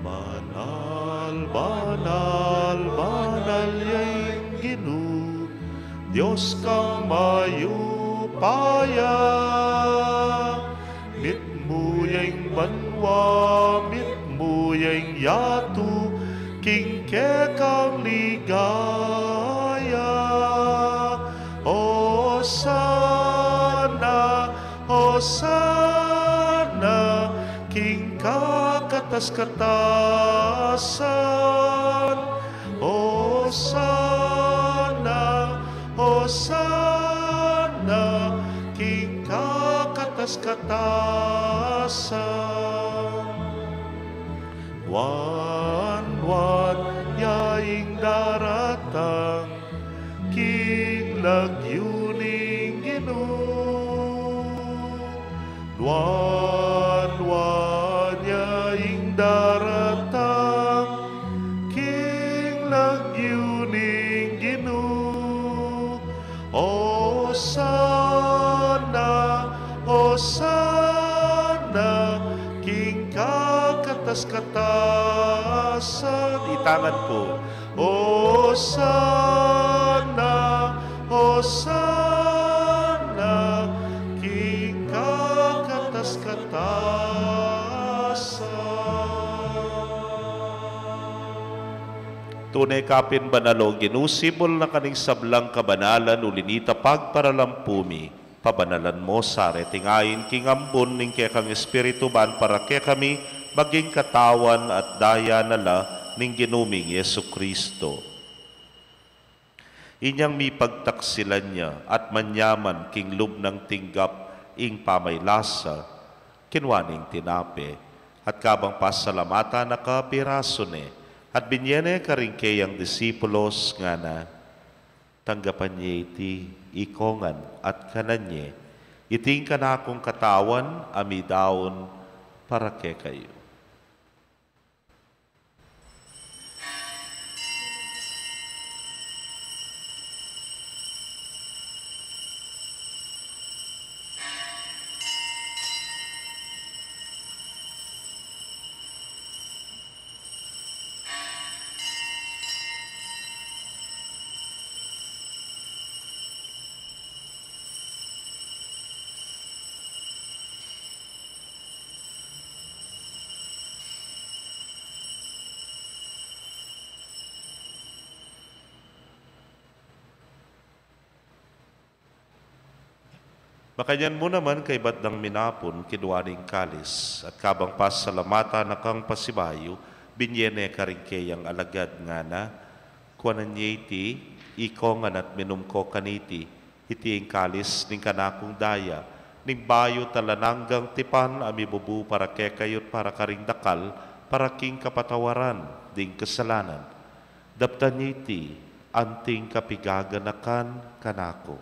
Banal, banal, banal ya ing Ginu, Dios kang mayupaya. Mitmu ya ing banua, mitmu ya ing yatu, king kekang ligaya. Hosana, Hosana, king kakatas-katasan. Hosana, Hosana, king kakatas-katasan. Nuan, nuan ya ing daratang king lagyu ning Ginu. Nuan, nuan ya ing daratang king lagyu ning Ginu. Hosana, Hosana, king kakatas-katasan. Ita ngan pu. Hosana, Hosana, king kakatas-katasan. Tune ka pin banal, o Ginu, simbul na ka ning sablang kabanalan, uli nita pagparalampu mi. Pabanalan mo sa reting ain king ambun ning kekang Espiritu, ban para kekami maging katawan at daya na la ning Ginu ming Jesucristo. Inyang mipagtaksilan ya at manyaman king lub nang tinggap ing pamaylasa, kinua ne ing tinape, at kabang pasalamatan na ka, pirasu ne, at binye ne karing keyang disipulos, ngana: Tanggapan ye iti ikongan at kanan ye. Iti ing kanakung katawan a midaun para kekayu. Makanyan mu naman, kaybat dang minapun, kinua ne ing kalis, at kabang pasalamatan na kang pasibayu, binye ne karing keyang alagad, ngana: Kuanan ye iti ikongan at minum ko kaniti, iti ing kalis ning kanakung daya, ning bayu at alang anggang tipan a mibubu para kekayu't para karing dakal, para king kapatawaran ding kasalanan. Daptan ye iti anting kapigaganakan kanaku.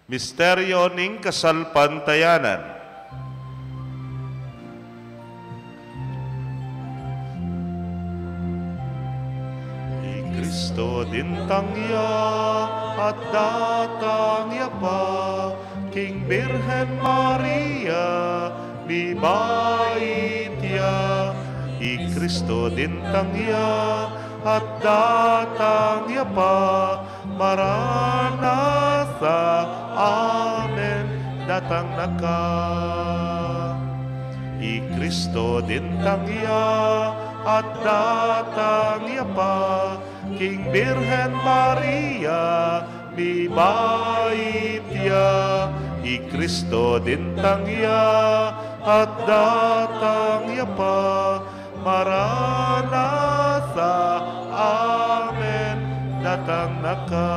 Misteryo ning kasalpantayanan. I Kristo dintang ya at datang ya pa king Birhen Maria, mibait ya. I Kristo dintang ya at datang ya pa, Maranatha, amen, datang na ka. I Kristo dintang ya at datang ya pa king Birhen Maria, mibait ya. I Kristo dintang ya at datang ya pa, Maranatha, amen, datang na ka.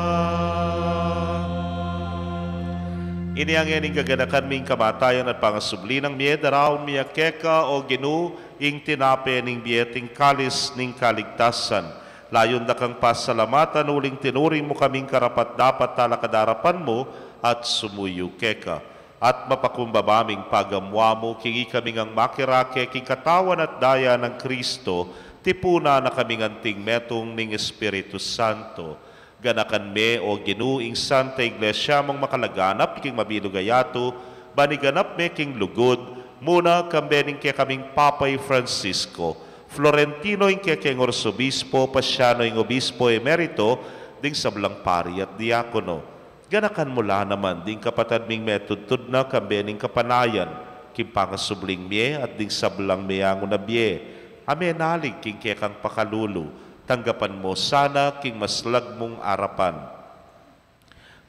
Ini ing gaganakan mi ing kamatayan at pangasubli nang mie, daraun mi keka, O Ginu, ing tinape ning bie at ing kalis ning kaligtasan. Layun da kang pasalamatan uling tinuring mu kaming karapat-dapat talakad king arapan mu at sumuyu keka. At mapakumbaba ming pagamuan mu king ikami ngang makirake king katawan at daya nang Kristo, tipunan na kaming anting metung ning Espiritu Santo. Ganakan me, O Ginu, ing Santa Iglesia mung makalaganap king mabilug a yatu, ban iganap me king lugud, muna kambe ning kekaming Papa i Francisco, Florentino ing kekeng Arsobispo, Paciano ing Obispo Emerito, ding sablang pari at diakono. Ganakan mu la naman ding kapatad ming metudtud na kambe ning kapanayan king pangasubling mie at ding sablang meangu na bie a menalig king kekang pakalulu, tanggapan mu sana king maslag mung arapan.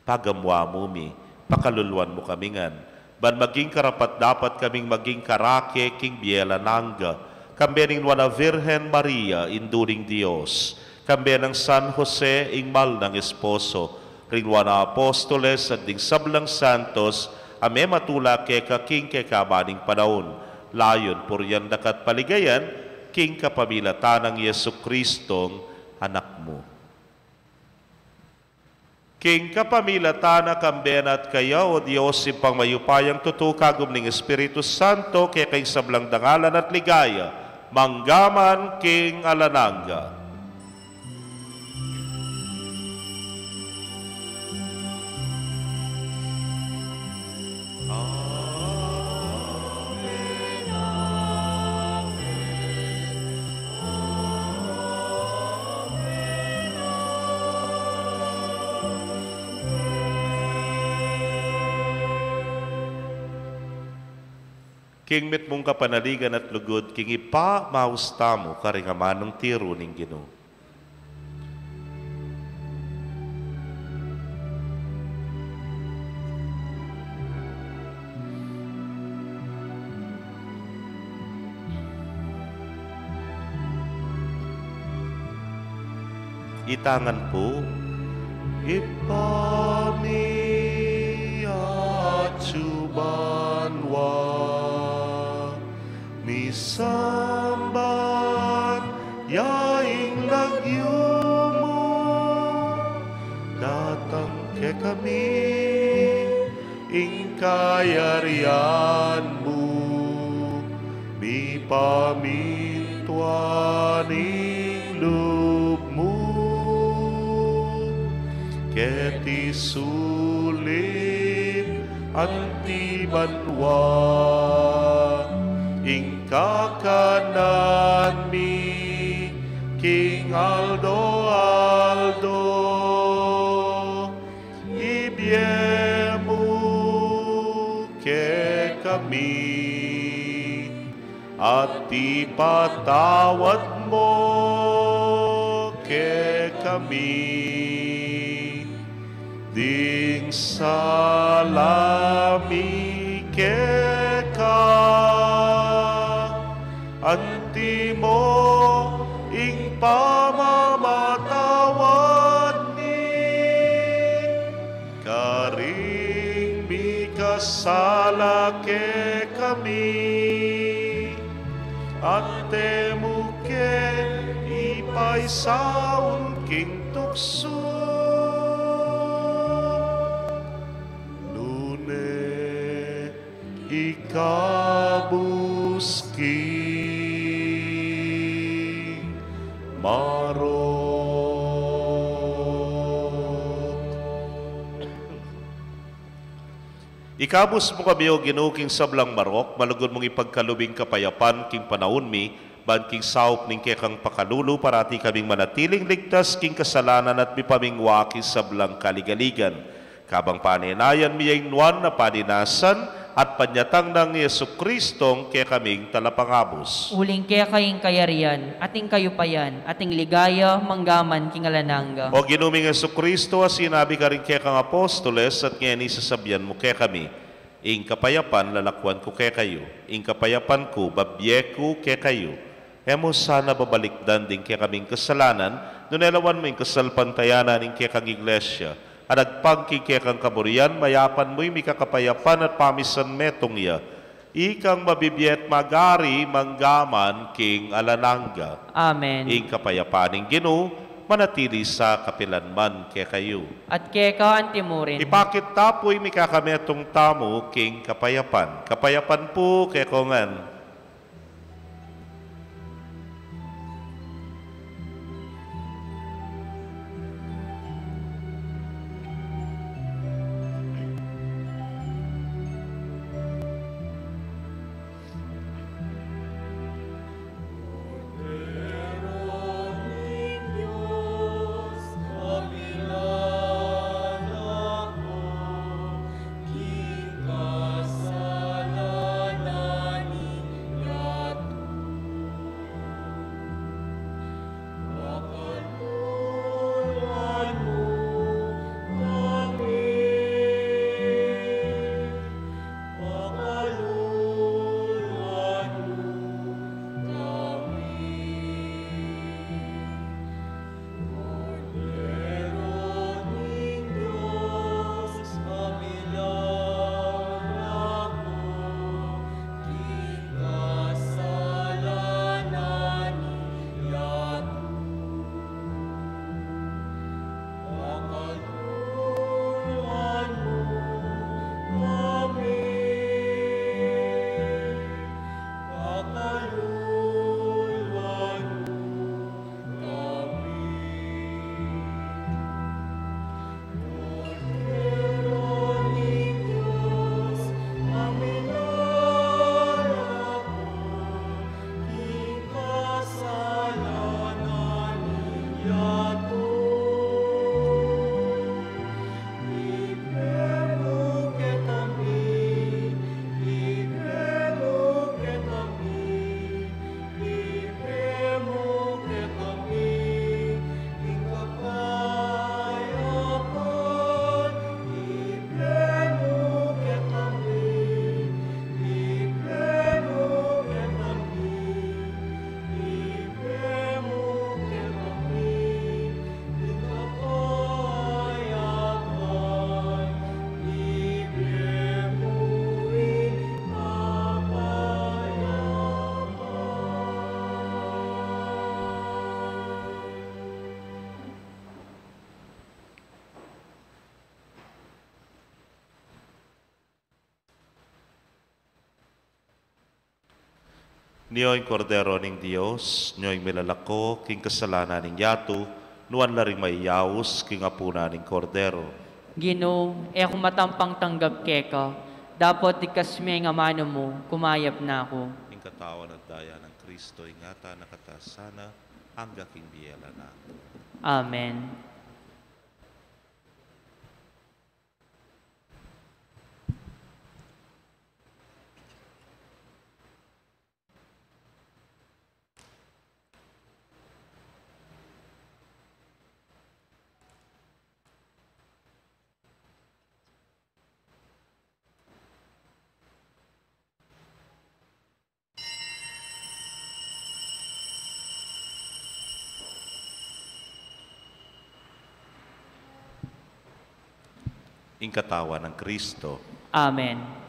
Pagamuan mu mi, pakaluluan mu kami ngan, ban maging karapat-dapat kaming maging karake king bie alang angga, kambe ning Nuan a Virgen Maria, Indu ning Dios, kambe nang San Jose, ing mal nang esposo, ring Nuan a Apostoles, at ding sablang santos a mematula keka king kekaban ning panaun, layun purian da ka at paligayan, king kapamilatan nang Jesucristong Anak mu. King kapamilatan na, kambe na at kaya, O Dios, Ibpang mayupayang tutu, kagum ning Espiritu Santo, keka ing sablang dangalan at ligaya, mangga man king alang angga. King mitmung kapanaligan at lugud, king Ibpa, maus tamu karing amanung tiru ning Ginu. Ita ngan pu. Ibpa mi atsu banua, misamban ya ing lagyu mu, datang kekami ing kayarian mu, mipamintuan ing lub mu keti sulip anti banua. Ing kakanan mi at ipatawad mu kekami ding sala mi keka, anti mu ing pamamatawad mi karing mikasala kekami, at e mu ke ipaisaul king tuksu, nune ikabus king marok. Ikabus mu kami, O Ginu, king sablang marok, malugud mung ipagkalub ing kapayapan king panaun mi, ban king saup ning kekang pakalulu, parati kaming manatiling ligtas king kasalanan at mipamingwa king sablang kaligaligan. Kabang panenayan mi ya ing nuan a paninasan at panyatang nang Jesucristo, ing kekaming talapangabus. Uling keka ing kayarian, at ing kayupayan, at ing ligaya, manggaman king alang angga. O Ginu ming Jesucristo, a sinabi karing kekang apostoles, at ngeni sasabian mu kekami, ing kapayapan lalakwan ku kekayu, ing kapayapan ku babie ku kekayu. E mu sana babalikdan ding kekaming kasalanan, nune lawan mu ing kasalpantayanan ning kekang Iglesia, at agpang king kekang kaburian, mayapan mu ing mikakapayapan at pamisan metung ya, ikang mabibie at mag-ari manggaman king alang angga. Amen. Ing kapayapan ning Ginu manatili sa kapilan man kekayu. At keka antimurin. Ipakit ta pu ing mikakametung tamu king kapayapan. Kapayapan pu kekongan. Nyo ing Kordero ning Dios, nyo ing milalako king kasalanan ning yatu, nuan la ring mayayaus king apunan ning Kordero. Ginu, e ku matampang tanggap keka, dapot iktas me ing amanu mu, kumayap na ku. Ing katawan at daya nang Kristo, ingatan na kata sana, angga king bie alang angga. Amen. Ing katawan nang Kristo. Amen.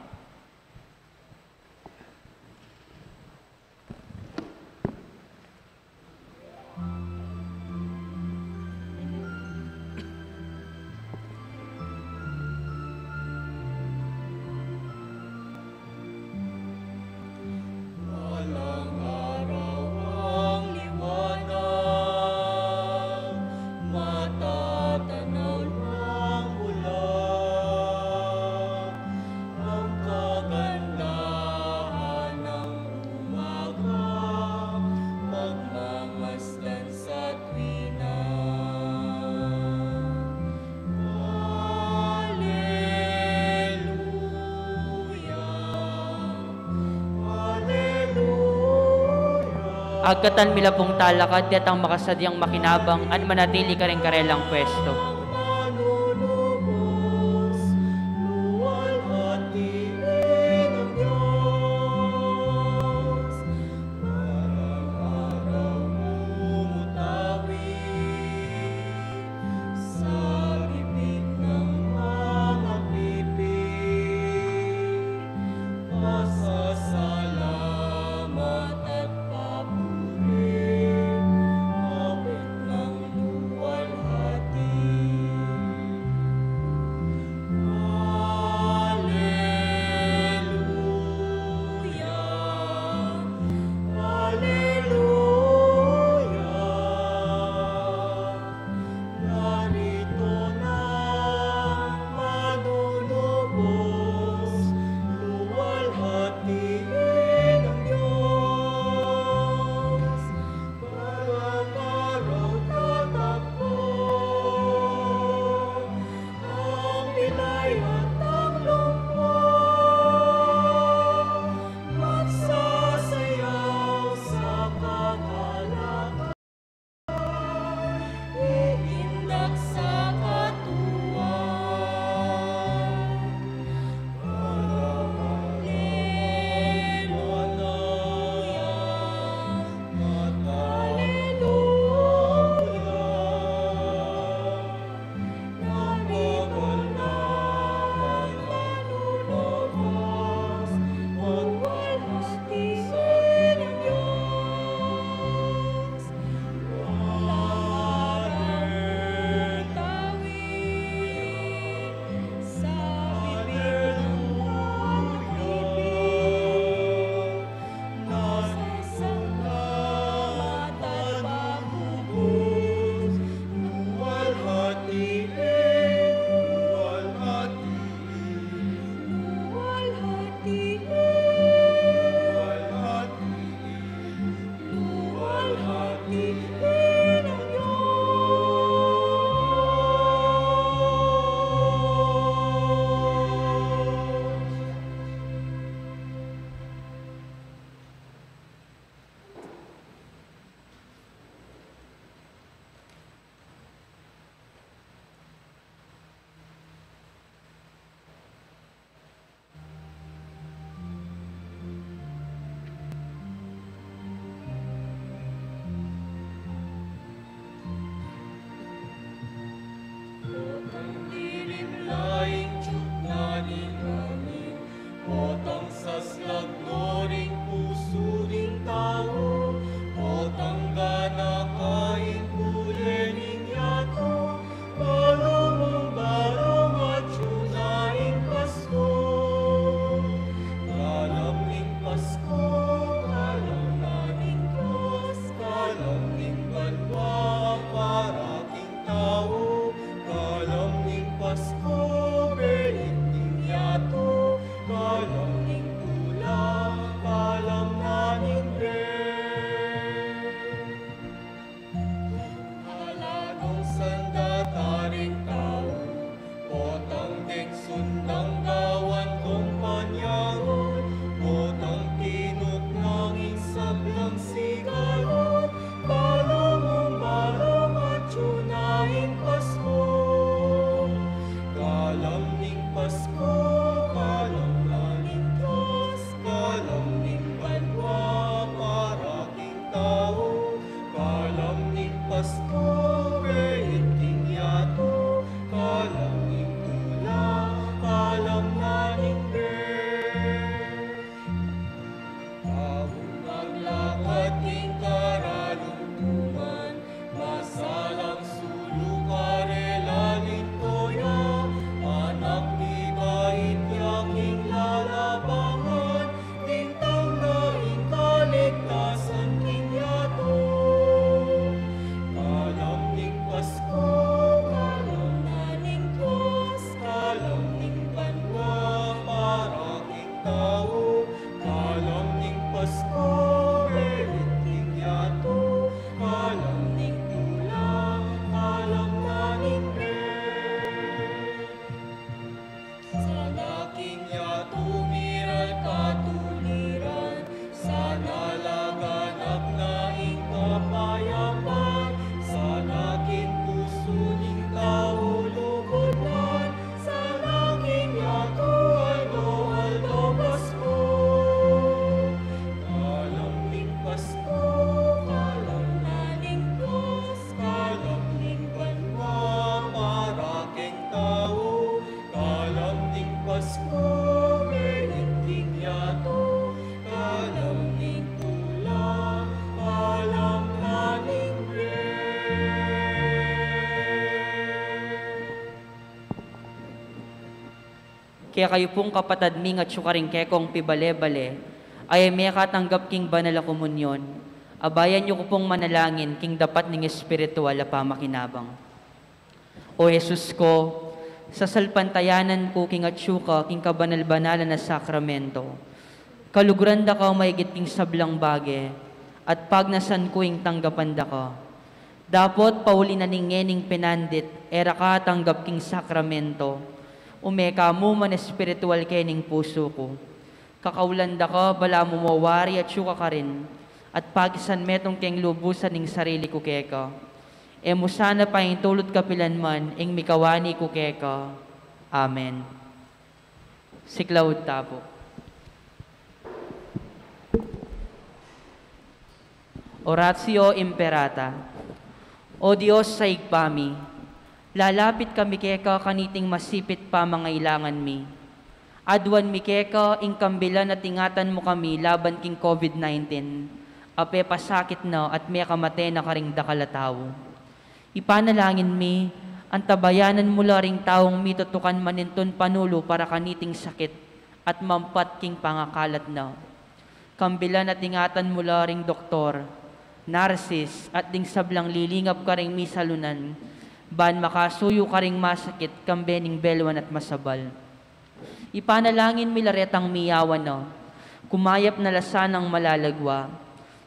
Alang araw ang liwanag, matatanaw ng bula, ang kagandahan ng umaga, magmamasdan sa tuwina. Alleluia, alleluia. Agkatan mi la pung talakad, detang makasadyang makinabang, at manatili karing karelang pwesto. Manunubos, luwalhati ing Dios. Parang araw mumutawi sa bibig ng mga pipi, pasasalamat at papuri, awit ng luwalhati. Kekayu pung kapatad mi ngan atyu karing kekong pibale-bale, a e mekatanggap king banal a komunyon, abayan yu ku pung manalangin king dapat ning espiritual a pamakinabang. O Jesus ko, sasalpantayanan ku king atyu ka king kabanal-banalan a sakramento. Kaluguran da ka maigit king sablang bage, at pagnasan ku ing tanggapan da ka. Dapot pauli na ning ngening pinandit, e ra ka atanggap king sakramento, ume ka mu man espiritual kening pusu ku. Kakaulan da ka, balamu mo wari atyu ka karin, at pakisan metung keng lubusan ing sarili ku keka. E mu sana paintulut kapilan man ing mikawani ku keka. Amen. Siklaud ta pu. Oratio Imperata. O Dios a Ibpa mi, lalapit kami keka kaniting masipit pamangailangan mi. Aduan mi keka ing kambilan at ingatan mu kami laban king COVID nineteen, a pepasakit na at mekamate na karing dakal a tau. Ipanalangin mi, antabayanan mu la ring taung mitutukan manintun panulu para kaniting sakit at mampat king pangakalat na. Kambilan at ingatan mu la ring doktor, narsis, at ding sablang lilingap karing misalunan, ban makasuyu karing masakit kambe ning belwan at masabal. Ipanalangin mi la retang miyawan na, kumayap na la sanang malalagwa.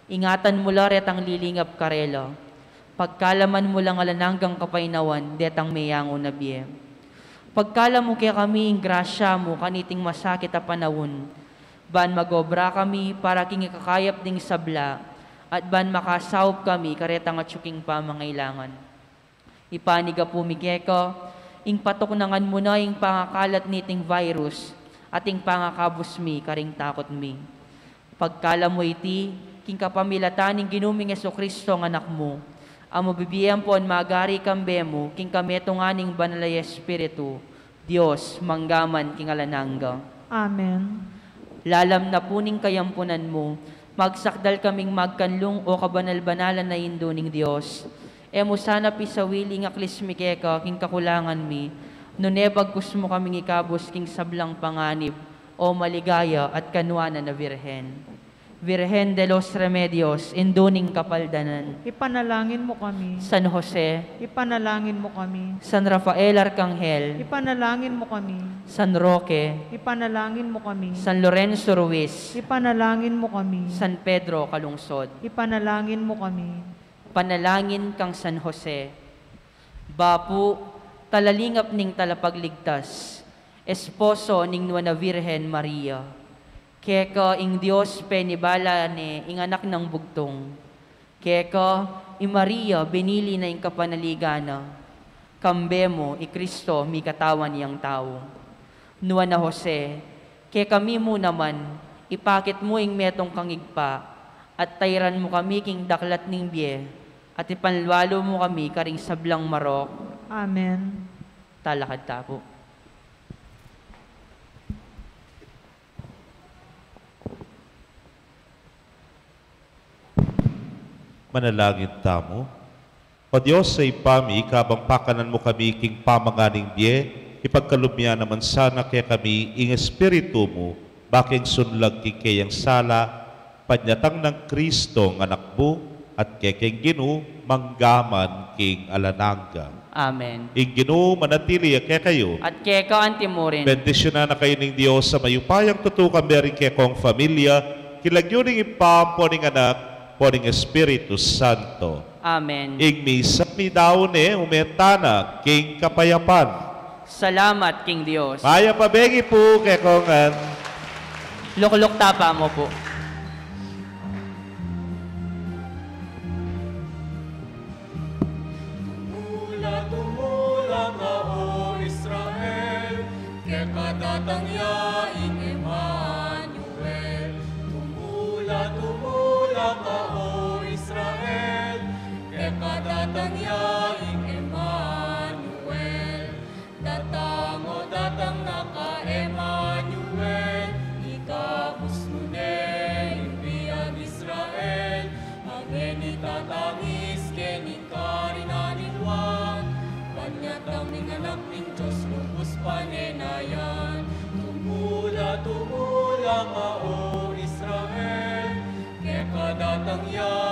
Ingatan mu la retang lilingap karela. Pagkalaman mu lang alang anggang kapaynawan detang meyangu na bie. Pagkalam mu kekami ing grasya mu kaniting masakit a panaun, ban magobra kami para king ikakayap ding sabla, at ban makasaup kami karetang atyu king pamangailangan. Ipanigapu mi keka ing patuknangan mu na ing pangakalat niting virus at ing pangakabus mi karing takut mi. Pagkalam mu iti king kapamilatan ning Ginu ming Jesucristo a Anak mu, a mabibie ampon magari kambe mu king kametungan ning Banal a Espiritu, Dios, mangga man king alang angga. Amen. Lalam na pu ning kayampunan mu, magsakdal kaming magkanlung, o kabanal-banalan a Indu ning Dios. E mu sana pisawili ing aklis mi keka king kakulangan mi, nune bagkus mu kaming ikabus king sablang panganib, o maligaya at kanuanan a Virgen. Virgen de los Remedios, Indu ning Kapaldanan. Ipanalangin mu kami. San Jose. Ipanalangin mu kami. San Rafael Arcangel. Ipanalangin mu kami. San Roque. Ipanalangin mu kami. San Lorenzo Ruiz. Ipanalangin mu kami. San Pedro Calungsod. Ipanalangin mu kami. Panalangin kang San Jose. Bapu, talalingap ning Talapagligtas, esposo ning Nuan a Virgen Maria. Keka ing Dios penibala ne ing Anak nang Bugtung. Keka i Maria binili na ing kapanaligan na. Kambe mu i Cristo mikatawan yang tau. Nuan a Jose, kekami mu naman, ipakit mu ing metung kang ibpa, at tairan mu kami king daklat ning bie, at ipanlualu mu kami karing sablang marok. Amen. Talakad ta pu. Manalangin tamu. O Dios a Ibpa mi, kabang pakanan mu kami king pamanganing bie, ipagkalub mu naman sana kekami ing Espiritu mu, ba king sunlag king keyang sala, panyatang nang Cristo a Anak mu, at kekeng Ginu, mangga man king alang angga. Amen. Ing Ginu manatili ya kekayu. At keka anti mu rin. Bendisyunan na kayu ning Dios a mayupayang tutu, kambe ring kekong familia, king lagyu ning Ibpa, ampo ning Anak, ampo ning Espiritu Santo. Amen. Ing misa meyari ne, ume tana king kapayapan. Salamat king Dios. Mayap a bengi pu kekongan. Lukluk ta pa mu pu. Tumula, tumula ka, o Israel, keka datang ya ing Emmanuel. Tumula, tumula ka, o Israel, keka datang ya ing Emmanuel. Datang, o datang na ka, Emmanuel, ikabus mu ne ing biag Israel, a ngeni tatangis keni karinan ning luang, panyatang ning Anak ning Dios lubus panenayan. O Israel, keka datang ya